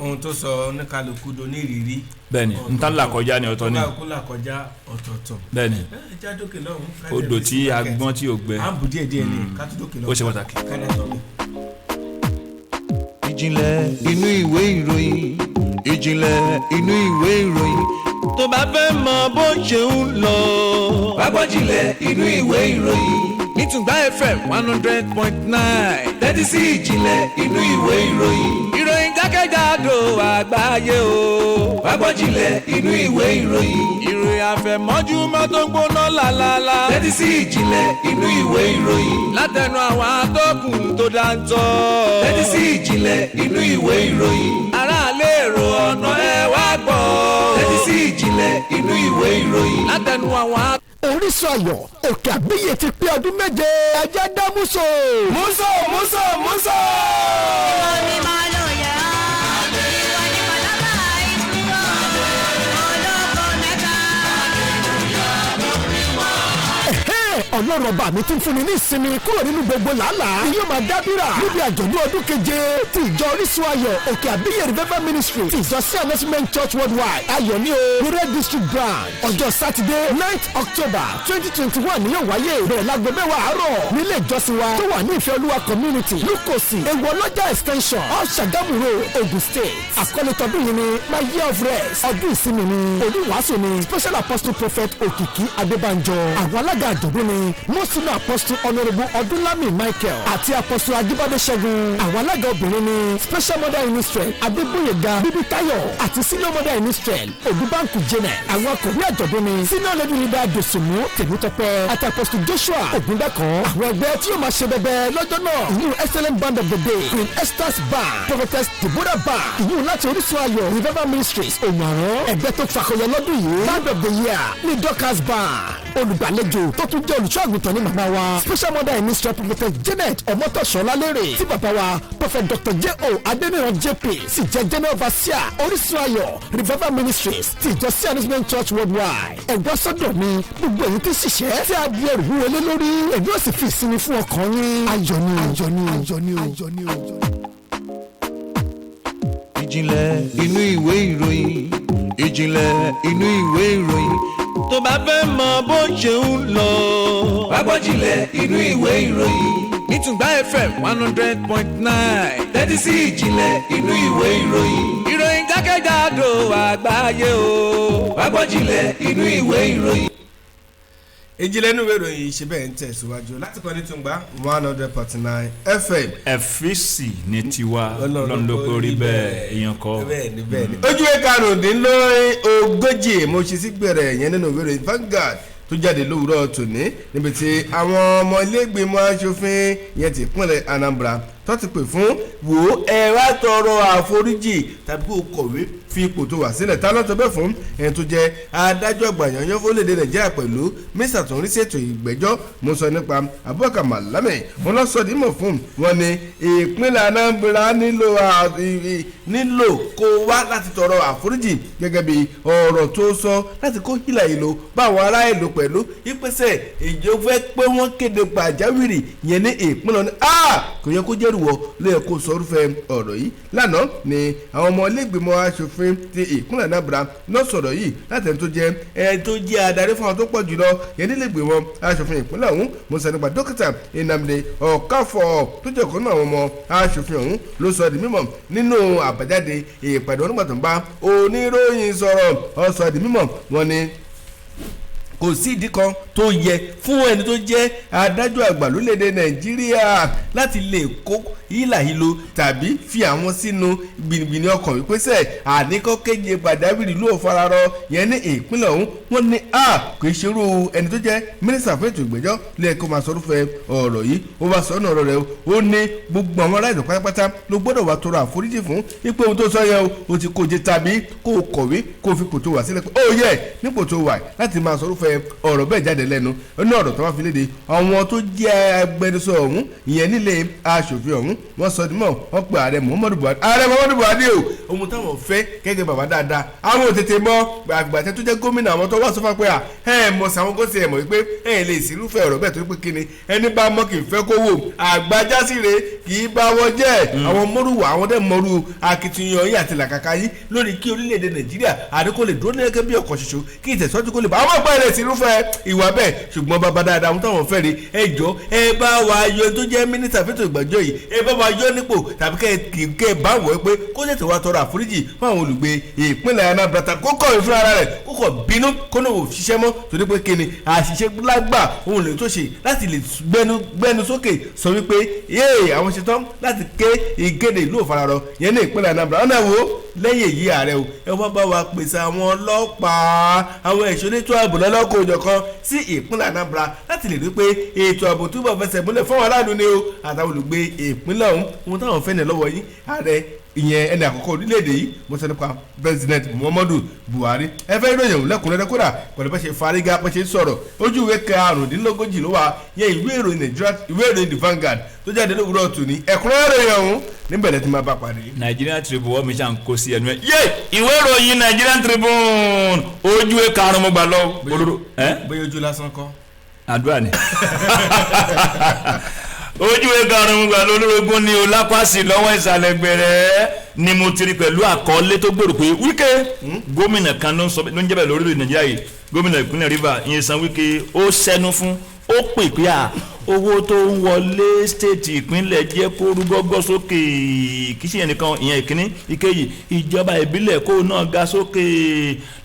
Ohun tó sọ oníkálukú do ní ìrírí. Bẹ́ẹ̀ni, n tán là kọjá ni ọ̀tọ̀ ni. Oníkálukú là kọjá ọ̀tọ̀ọ̀tọ̀. Bẹ́ẹ̀ni. Ẹ já dókè lọ́hùn. Odò tí a gbọ́n tí ò gbẹ. À ń bù díẹ̀ díẹ̀ ni ká tó dókè lọ́hùn. Ó ṣe pàtàkì. Ká dá sọ́mi. Ìjìnlẹ̀ inú ìwé ìròyìn, ìjìnlẹ̀ inú ìwé ìròyìn, tó bá fẹ́ mọ bó ṣe ń lọ. Wá gbọ́ jìnlẹ̀ inú ìwé ìròyìn ní Tùngbà FM 100.9. Tẹ́tí sí ìjìnlẹ̀ inú ìwé ìròyìn. Ìròyìn jákèjádò àgbáyé o. Wá gbọ́ jìnlẹ̀ inú ìwé ìròyìn. Ìròyìn àfẹ̀mọ́júmọ́ tó ń gbóná lálálá. Tẹ́tí sí ìjìnlẹ̀ inú ìwé ìròyìn. Látẹnu àwọn atọ́kùn tó dáńtọ́. Tẹ́tí sí ìjìnlẹ̀ inú ìwé ìròyìn. Aráàlú, èrò ọ̀nà, ẹ wá gbọ́. Tẹ́tí sí ìjìnlẹ̀ inú ìwé ìròyìn. Látẹnu àwọn Orísun Ayọ̀ Òkè Àbíyè ti pé ọdún 7, ẹjẹ́ dá múso. Múso, múso, múso. Mímọ́ ló yẹ ọ́, ìwọ ni pàlábà ìkúrò, olóko mẹ́ta. Ọlọ́run ọba mi tún fúnni ní ìsinmi kúrò nínú gbogbo làálàá ni yóò máa dábìrà níbi àjọ̀dún ọdún 7 ti ìjọ Orísun Ayọ̀ Òkè Àbíyè Revival Ministry ti ìjọ C Announcement Church Worldwide, Ayọ̀ ní o Rural District Branch. Ọjọ́ Sátidé, 9th October 2021 ni yóò wáyé, bẹ̀rẹ̀ láago 10 àárọ̀ nílé ìjọsìn wa tó wà ní Ìfẹ́ Olúwa Community, Lukosi, Ewu Ọlọ́jà Extension, off Sagamu Road, Ogun State. Àkọlé tọdún yìí ni My Year of Rest, ọdún ìsinmi ni. Oníwàásù ni Special Apostle Prophet Òkìkí Adébánjọ. Àwọn alága àjọ̀dún ni Mosina Apostle Honourable Ọdúnlámì Michael àti Apostle Ajíbádé Ṣẹ́gun. Àwọn alága obìnrin ni Special Mother in Israel Adégbóyèga Bíbítáyọ̀ àti Senior Mother in Israel Ògúnbànkù Janet. Àwọn akọ̀wé àjọ̀dún ni Senior Lady Leader Dòsùnmú Tèmítọ́pẹ́ àti Apostle Joshua Ògúndàkàn. Àwọn ẹgbẹ́ tí yóò máa ṣe bẹbẹ lọ́jọ́ náà, ìyún Excellent Band of the Day, Queen Esther's Band, Prophetess Deborah Band, ìyún láti Orísun Ayọ̀ Revival Ministries Òmùàrán. Ẹgbẹ́ tó fakọyọ lọ́dún yìí, Band of the Year, ní Dorcas Band. Olùgbàlejò tó tún jẹ́ olùṣọ́ àgùntàn ní màmá wa Special Mother in Israel Prophetess Janet Ọmọtọ̀ṣọ́ Lálẹ́rẹ̀, tí bàbá wa Prophet Dr. J.O. Adeniran JP sì jẹ́ General Overseer Orísun Ayọ̀ Revival Ministries ti ìjọ C Announcement Church Worldwide. Ẹ̀gbọ́n sọ́dọ̀ mi, gbogbo èyí tí ṣiṣẹ́ tí a di ẹrù wọlé lórí, èmi ò sì fi ìsinmi fún ọkàn yín. Ayọ̀ ni, ayọ̀ ni, ayọ̀ ni, ayọ̀ ni. Ìjìnlẹ̀ inú ìwé ìròyìn, ìjìnlẹ̀ inú ìwé ìròyìn, tó bá fẹ́ mọ bó ṣe ń lọ. Wá gbọ́ jìnlẹ̀ inú ìwé ìròyìn ní Tùngbà FM 100.9. Tẹ́tí sí ìjìnlẹ̀ inú ìwé ìròyìn. Ìròyìn jákèjádò àgbáyé o. Wá gbọ́ jìnlẹ̀ inú ìwé ìròyìn. Ìjìnlẹ̀ inú ìwé ìròyìn ṣe bẹ́ẹ̀ ń tẹ̀síwájú láti kọ́ ní Tùngbà 100.9 FM. Ẹ̀fíìsì ní tiwa, Ọlọ́run ló kórí bẹ́ẹ̀, èèyàn kọ́. Bẹ́ẹ̀ni, bẹ́ẹ̀ni. Ojúwe 35 mo ṣe sí gbẹ̀rẹ̀ yẹn nínú ìwé ìròyìn Vanguard tó jáde lówùúrọ̀ tòní, níbi tí àwọn ọmọ iléègbìmọ̀ aṣòfin yẹn ti ìpínlẹ̀ Anambra tó ti pè fún wò ó, ẹ wá tọrọ àforíjì tàbí kó kọ̀wé fi ipò tó wà sílẹ̀. Tá lọ́tọ̀ bẹ́ẹ̀ fún ẹni tó jẹ́ adájọ́ àgbà yanyan fórílẹ̀-èdè Nàìjíríà pẹ̀lú mínísítà tó ń rí sí ètò ìgbẹ́jọ́, mo sọ nípa Abubakar Malami, wọn lọ sọ dímọ̀ fún wọn ní ìpínlẹ̀ Anambra nílò kó wá láti tọrọ àforíjì gẹ́gẹ́ bí ọ̀rọ̀ tó sọ láti kó hílà ìlò báwọn ará ìlú pẹ̀lú ìpèsè ìjọ fẹ́ pé wọ́n kéde pàjáwìrì yẹn ní ìpínlẹ̀ ní kò yẹ kó jẹ́rù wọ ló yẹ kó sọrúfẹ́ ọ̀rọ̀ yìí. Lánàá ni àwọn ọmọ ilégbèmọ̀ aṣòfin ti ìpínlẹ̀ Anambra náà sọ̀rọ̀ yìí láti ẹni tó jẹ́ ẹni tó jẹ́ adarí fún àwọn tó pọ̀ jùlọ yẹn nílégbèmọ̀ aṣòfin ìpínlẹ̀ ọ̀hún, mo sọ nípa Dókítà Nnamdi Okafor tó jẹ́ ọ̀kan náà àwọn ọmọ aṣòfin ọ̀hún ló sọ di mímọ̀ nínú àbájáde ìpàdé onígbà tó ń bá oníròyìn sọ̀rọ̀. Ó sọ di mímọ̀, wọn ni Kò sí ìdí kan tó yẹ fún ẹni tó jẹ́ adájọ́ àgbà lórílẹ̀‐èdè Nàìjíríà láti lè kó hílàhílo tàbí fi àwọn sínú gbìngbìnì ọkàn wípé sẹ́ àníkọ́ kéje pàjáwìrì ló fararọ yẹn ní ìpínlẹ̀ ọ̀hún. Wọ́n ní a kò í ṣerú ẹni tó jẹ́ mínísítà fún ètò ìgbẹ́jọ́ lẹ́ẹ̀kọ́ máa sọrúfẹ́ ọ̀rọ̀ yìí. Ó bá sọ ọ́nà ọ̀rọ̀ rẹ̀, ó ní gbogbo àwọn aráàlú pátápátá ló gbọ́dọ̀ wá tọrọ àforíjì fún ipò ohun tó sọ yẹn o, o ti kó jẹ tàbí kó o kọ̀wé kó o fi kò tó wà sílẹ̀ pé ó yẹ nípò tó wà láti máa sọrúfẹ́ ọ̀rọ̀ bẹ́ẹ̀ jáde lẹ́nu. Ó ní ọ̀rọ̀ tó wá fi léde, àwọn tó jẹ́ agbẹnusọ ọ̀hún ìyẹn nílé aṣòfin ọ̀hún, wọ́n sọ ní mọ̀ wọ́n pe ààrẹ Muhammadu Buhari, ààrẹ Muhammadu Buhari o, ohun táwọn fẹ́ gẹ́gẹ́ bàbá dáadáa àwọn ò tètè mọ̀ àgbàtẹ́ tó jẹ́ gómìnà àwọn tó wá sọ́fà pé à ẹ mọ̀ sàwọn kó tiẹ̀ mọ̀ wípé ẹ lè sírúfẹ́ ọ̀rọ̀ bẹ́ẹ̀, torí pé kíni ẹni bá mọ̀ kì í fẹ́ kó wò àgbájásíre kì í bá wọn jẹ́. Àwọn mọ́rùwà àwọn dẹ́ mọ́rù akitiyan yìí àti làkàkà yìí lórí kí orílẹ̀-èdè Nàìjíríà àdínkù lè dúró ní gẹ́gẹ́ bí ọ̀kan ṣoṣo, kí ìtẹ̀síwájú kó lè bá àwọn ọgbà rẹ̀ sírúfẹ́ ìwà bẹ́ẹ̀. Ṣùgbọ́n bàbá dáadáa àwọn táwọn fẹ́ rí, ẹ jọ ẹ bá wa yọ tó jẹ́ mínísítà fẹ́tò ìgbàjọ yìí, ẹ bá wa yọ nípò tàbí kẹ́ ẹ bá wọ̀ ẹ́ pé kó tètè wá tọrọ àforíjì fún àwọn olùgbé ìpínlẹ̀ Anambra, kó kọ̀ ìfúnra ara rẹ̀, kó kọ̀ bínú kó náà ò ṣiṣẹ́ mọ́, torí pé kíni àṣìṣe lágbà òun lè tó ṣe láti lè gbẹnu sókè sọ wípé yéè àwọn ṣetán láti ké ìkéde ìlú òfararọ yẹn ní ìpínlẹ̀ Anambra. Ọ̀nà wo lẹ́yìn èyí ààrẹ o, ẹ wá bá wa pèsè àwọn ọlọ́pàá, àwọn ẹ̀ṣọ́ elétò ààbò lọ́lọ́kọ̀ òjọ̀kan sí ìpínlẹ̀ Anambra láti lè rí pé ètò ààbò túbọ̀ fẹsẹ̀ múlẹ̀ fún àwọn aráàlú ni o àtàwọn olùgbé ìpínlẹ̀ ọ̀hún. Ohun táwọn fẹ́ ní lọ́wọ́ yín ààrẹ, ìyẹn ẹni àkọ́kọ́ orílẹ̀-èdè yìí, mo sọ nípa President Muhammadu Buhari. Ẹ fẹ́ ìròyìn òun lẹ́kùnrẹ́rẹ́ kódà pẹ̀lú bá ṣe fárígá bá ṣe ń sọ̀rọ̀, ojú ìwé 35 ló wà yẹn ìwé ìròyìn Nigeria, ìwé ìròyìn The Vanguard tó jáde lówùúrọ̀ tòní. Ẹ̀kúnrẹ́rẹ́ ìròyìn ọ̀hún níbẹ̀ lẹ́ ti máa bá pàdé. Nigerian Tribune wọ́n mi ṣàn kó sí ẹnu ẹ̀ yé ìwé ìròyìn Nigerian Tribune ojú ìwé 5 mo gbà lọ. Bóyá ojú lásán kọ́. Àdúrà ni ojú ìwé 5 mo gbà lọ. Olórogún ni o lápàsì lọ́wọ́ ìsàlẹ̀ gbẹ̀rẹ̀ ni mo ti rí pẹ̀lú àkọlé tó gbèrò pé Wike gómìnà kan ló ń jẹ́ bẹ́ẹ̀ lórílẹ̀ Nàìjíríà yìí, gómìnà ìpínlẹ̀ Rivers Nyesom Wike, ó sẹ́nu fún ó pè pé à owó tó ń wọlé stéètì ìpínlẹ̀ jẹ́ kó rú gọ́gọ́ sókè, kì í ṣe ẹnìkan ìyẹn ìkíní. Ìkejì, ìjọba ìbílẹ̀ kó náà ga sókè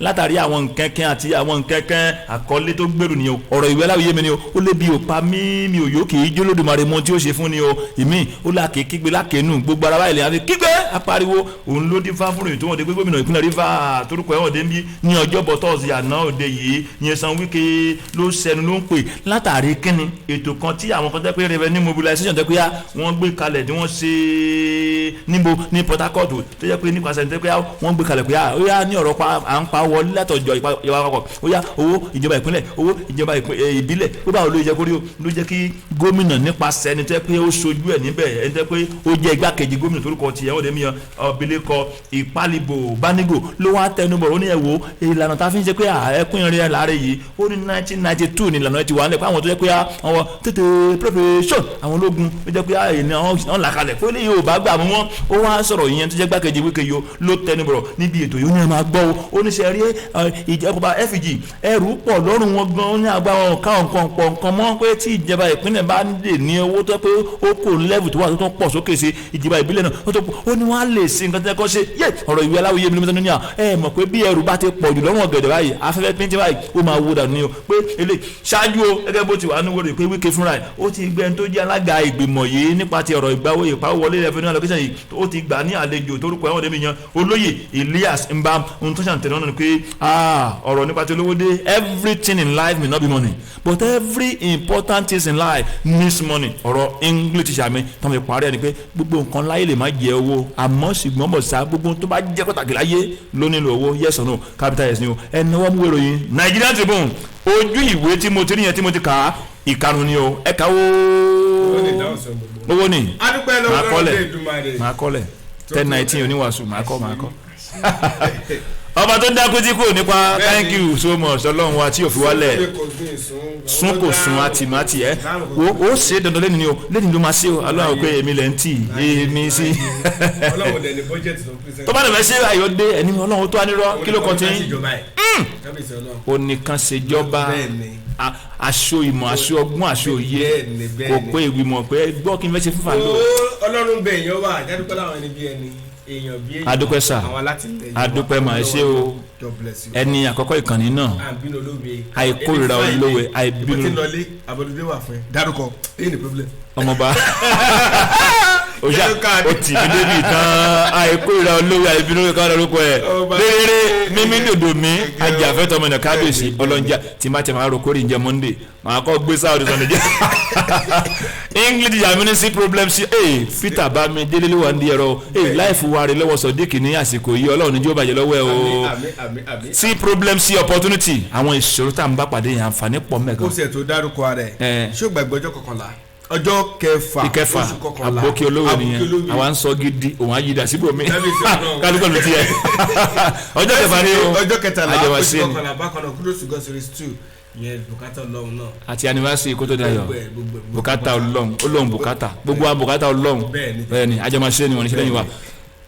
látàrí àwọn nkẹ́kẹ́ àti àwọn nkẹ́kẹ́. Àkọlé tó gbèrú ni o, ọ̀rọ̀ ìwé aláwìyé mi ni o, ó lé bí o pa mí mi ò yó kì í jólódùmarè mọ tí ó ṣe fún ni o. Ìmí ó láàkè kígbe lákèénú gbogbo ara báyìí lè àfi kígbe apariwo òun ló dín fáfúrò tó wọn dé pé gómìnà ìpínlẹ̀ Rivers torúkọ ẹ̀wọ̀n dé ń bí ní ọjọ́bọ̀ tọ́sí àná òde yìí Nyesom Wike ló sẹnu ló ń pè látàrí kíni ètò kan tí àwọn kan tẹ́ pé revenue mobilization tẹ́ pé á wọ́n gbé kalẹ̀ tí wọ́n ṣe níbo ní Port Harcourt tó jẹ́ pé nípasẹ̀ tẹ́ pé á wọ́n gbé kalẹ̀ pé á ó yá ní ọ̀rọ̀ pa à ń pa wọlé látọ̀jọ́ ìjọba àpapọ̀, ó yá owó ìjọba ìpínlẹ̀, owó ìjọba ìbílẹ̀, ó bá olóyè jẹ́ kórí o ló jẹ́ kí gómìnà nípasẹ̀ ẹni tẹ́ pé ó ṣojú ẹ̀ níbẹ̀, ẹni tẹ́ pé ó jẹ́ igbákejì gómìnà torúkọ tiẹ̀ ó dé mi yan abilékọ Ìpálíbò Bánígò ló wá tẹnubọ̀. Ó ní ẹ wo ìlànà tá a fi ń ṣe pé ẹkún irin ẹ̀ láàárẹ̀ yìí, ó ní 1992 ní ìlànà ẹ ti wà nílẹ̀ pé àwọn tó jẹ́ pé àwọn tètè preparation àwọn ológun ó jẹ́ pé àyè àwọn làkàlẹ̀ pé lè yóò bá gbà mú wọn. Ó wá sọ̀rọ̀ ìyẹn tó jẹ́ gbákejì Wike yìí ló tẹnubọ̀rọ̀ níbi ètò yìí, ó ní ẹ máa gbọ́ o, ó ní sẹ́rí ìjọba FG ẹrù pọ̀ lọ́rùn wọn gan, ní agbára wọn ká nǹkan pọ̀ nǹkan mọ́ pé tí ìjọba ìpínlẹ̀ bá lè ní owó tó pé ó kò lẹ́vù tó wà tó tún pọ̀ sókè sí ìjọba ìbílẹ̀ náà ó tó pọ̀, ó ní wọ́n á lè ṣe nǹkan tẹ́kọ́ ṣe yé ọ̀rọ̀ ìwé aláwòye mímú ní à ẹ mọ̀ pé bí ẹrù bá ti pọ̀ jù lọ́rùn ọ̀gẹ̀dẹ̀ báyìí afẹ́fẹ́ pínpín báyìí ó máa wó dànù ni o pé eléyìí ṣáájú o gẹ́gẹ́ bó ti wà nínú wọ́rọ̀ pé Wike fúnra ẹ̀ ó ti gbẹ́ tó jẹ́ alága ìgbìmọ̀ yìí nípa ti ọ̀rọ̀ ìgbàwó ìpawọ́wọlé revenue allocation yìí ó ti gbà ní àlejò torúkọ ẹ̀wọ̀n dẹ́mi yan olóyè Elias Mbam. Ohun tó ṣàǹtẹ̀ náà ni pé ọ̀rọ̀ nípa ti olówó dé, everything in life may not be money but every important thing in life needs money. Ọ̀rọ̀ English sàmì tó fi parí ẹ̀ ni pé gbogbo nǹkan láyé lè má jẹ owó àmọ́ ṣùgbọ́n bọ̀ sá gbogbo tó bá jẹ́ pàtàkì láyé ló nílò owó. Yes or no, capital yes ni o. Ẹni wọ́n mú ìròyìn Nigerian Tribune ojú ìwé tí mo ti rí yẹn tí mo ti kà á ìkarùn ni o ẹ̀ka wo owó ni máa kọ́lẹ̀ 10:19 oníwàásù máa kọ́ ọba tó dákú tí kò nípa. Thank you so much ọlọ́run wa tí yóò fi wálẹ̀ sún kò sún àtìmátì ẹ ó ṣe dandan lẹ́nu ni o lẹ́nu ló máa ṣe o ọlọ́run pé èmi lẹ́ ń tì èmi sí tó bá dẹ̀ fẹ́ ṣe ayọ̀ dé ẹni ọlọ́run tó wá nírọ́ kí ló kàn tí ó nìkan ṣèjọba aṣọ ìmọ̀ aṣọ ọgbọ́n aṣọ òye kò pé ìgbìmọ̀ pé gbọ́ kí n fẹ́ ṣe fífa lò. Ọlọ́run bẹ èèyàn wà jádùpẹ́ láwọn ẹni bí ẹni èèyàn bí èèyàn adúpẹ́ sà adúpẹ́ mà ẹ ṣé o. God bless you. Ẹni àkọ́kọ́ ìkànnì náà. Àbínú olówe. Àìkórìíra olówe, àìbínú. Ibo tí ń lọlé àbọ̀dúdé wà fún ẹ. Dárúkọ èyí ni problem. Ọmọọba oṣù Yellow card. o tì mí débi tán. Àìkórìíra olówe, àìbínú olówe, káwọn lórúkọ ẹ Ọba. rere mímí dòdò mi. Ẹgbẹ́ o. Ajàfẹ́tọ̀ ọmọ ènìyàn, kábíyèsí ọlọ́njà tí má tẹ̀ máa ro kórìí njẹ Monday, màá kọ́ gbé sáà ọdún sọ̀nìjẹ́ English Germany sí problem sí. Ee, Peter bami délé ló wà ní ẹ̀rọ ee láìfù wa rè lọ́wọ́ sọ̀díkì ní àsìkò yìí. Ọlọ́run ní jẹ́ ó bàjẹ́ lọ́wọ́ ẹ o. Àmín, àmín, àmín. Sí problem, sí opportunity. Àwọn ìṣòro tá à ń bá pàdé yẹn, àǹfààní pọ̀ mẹ́gan. Kó sì tó dárúkọ ara ẹ̀. Ẹ. Ṣé o gbàgbé ọjọ́ 11, ọjọ́ 6, 6, oṣù 11? Àbókí olówó nìyẹn. Àbókí olówó. Àwa ń sọ gidi, òun á yí dà síbòmí. Kábíyèsí Ọlọ́run. Kálukọ̀ ló ti yẹ ọjọ́ 6 ni o. Ọjọ́ 13, àjọwà oṣù sí ni 11 bákan náà, Kudos to God series 2 yẹn, bùkátà Ọlọ́run náà. Àti anniversary kó tó dayọ̀. Gbogbo ẹ̀, gbogbo ẹ̀, gbogbo Bùkátà Ọlọ́run, Ọlọ́run bùkátà gbogbo wa, bùkátà Ọlọ́run. Bẹ́ẹ̀ni. Bẹ́ẹ̀ni, àjọmọ̀ṣe ni wọ́n ní sílẹ̀ yìí wa.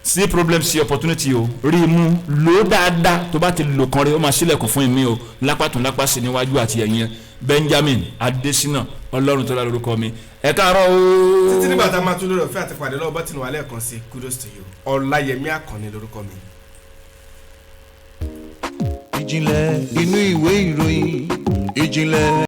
Sí problem, sí opportunity o. Rí i mú, lò ó dáadáa. Tó bá ti lò kan rí, ó máa ṣílẹ̀kùn fún mi o, lápàtún lápá sí níwájú àti ẹ̀yìn. Benjamin Adesina Ọlọ́run tó dá lórúkọ mi. Ẹ káàárọ̀ o. Títí nígbà tá a máa tún lórí ọ̀fẹ́ àti pàdé lọ́wọ́ bọ́tìnì wà lẹ́ẹ̀kan sí, kudos to you. Ọláyẹmí Àkànní lórúkọ mi. Ìjìnlẹ̀ inú ìwé ìròyìn, ìjìnlẹ̀.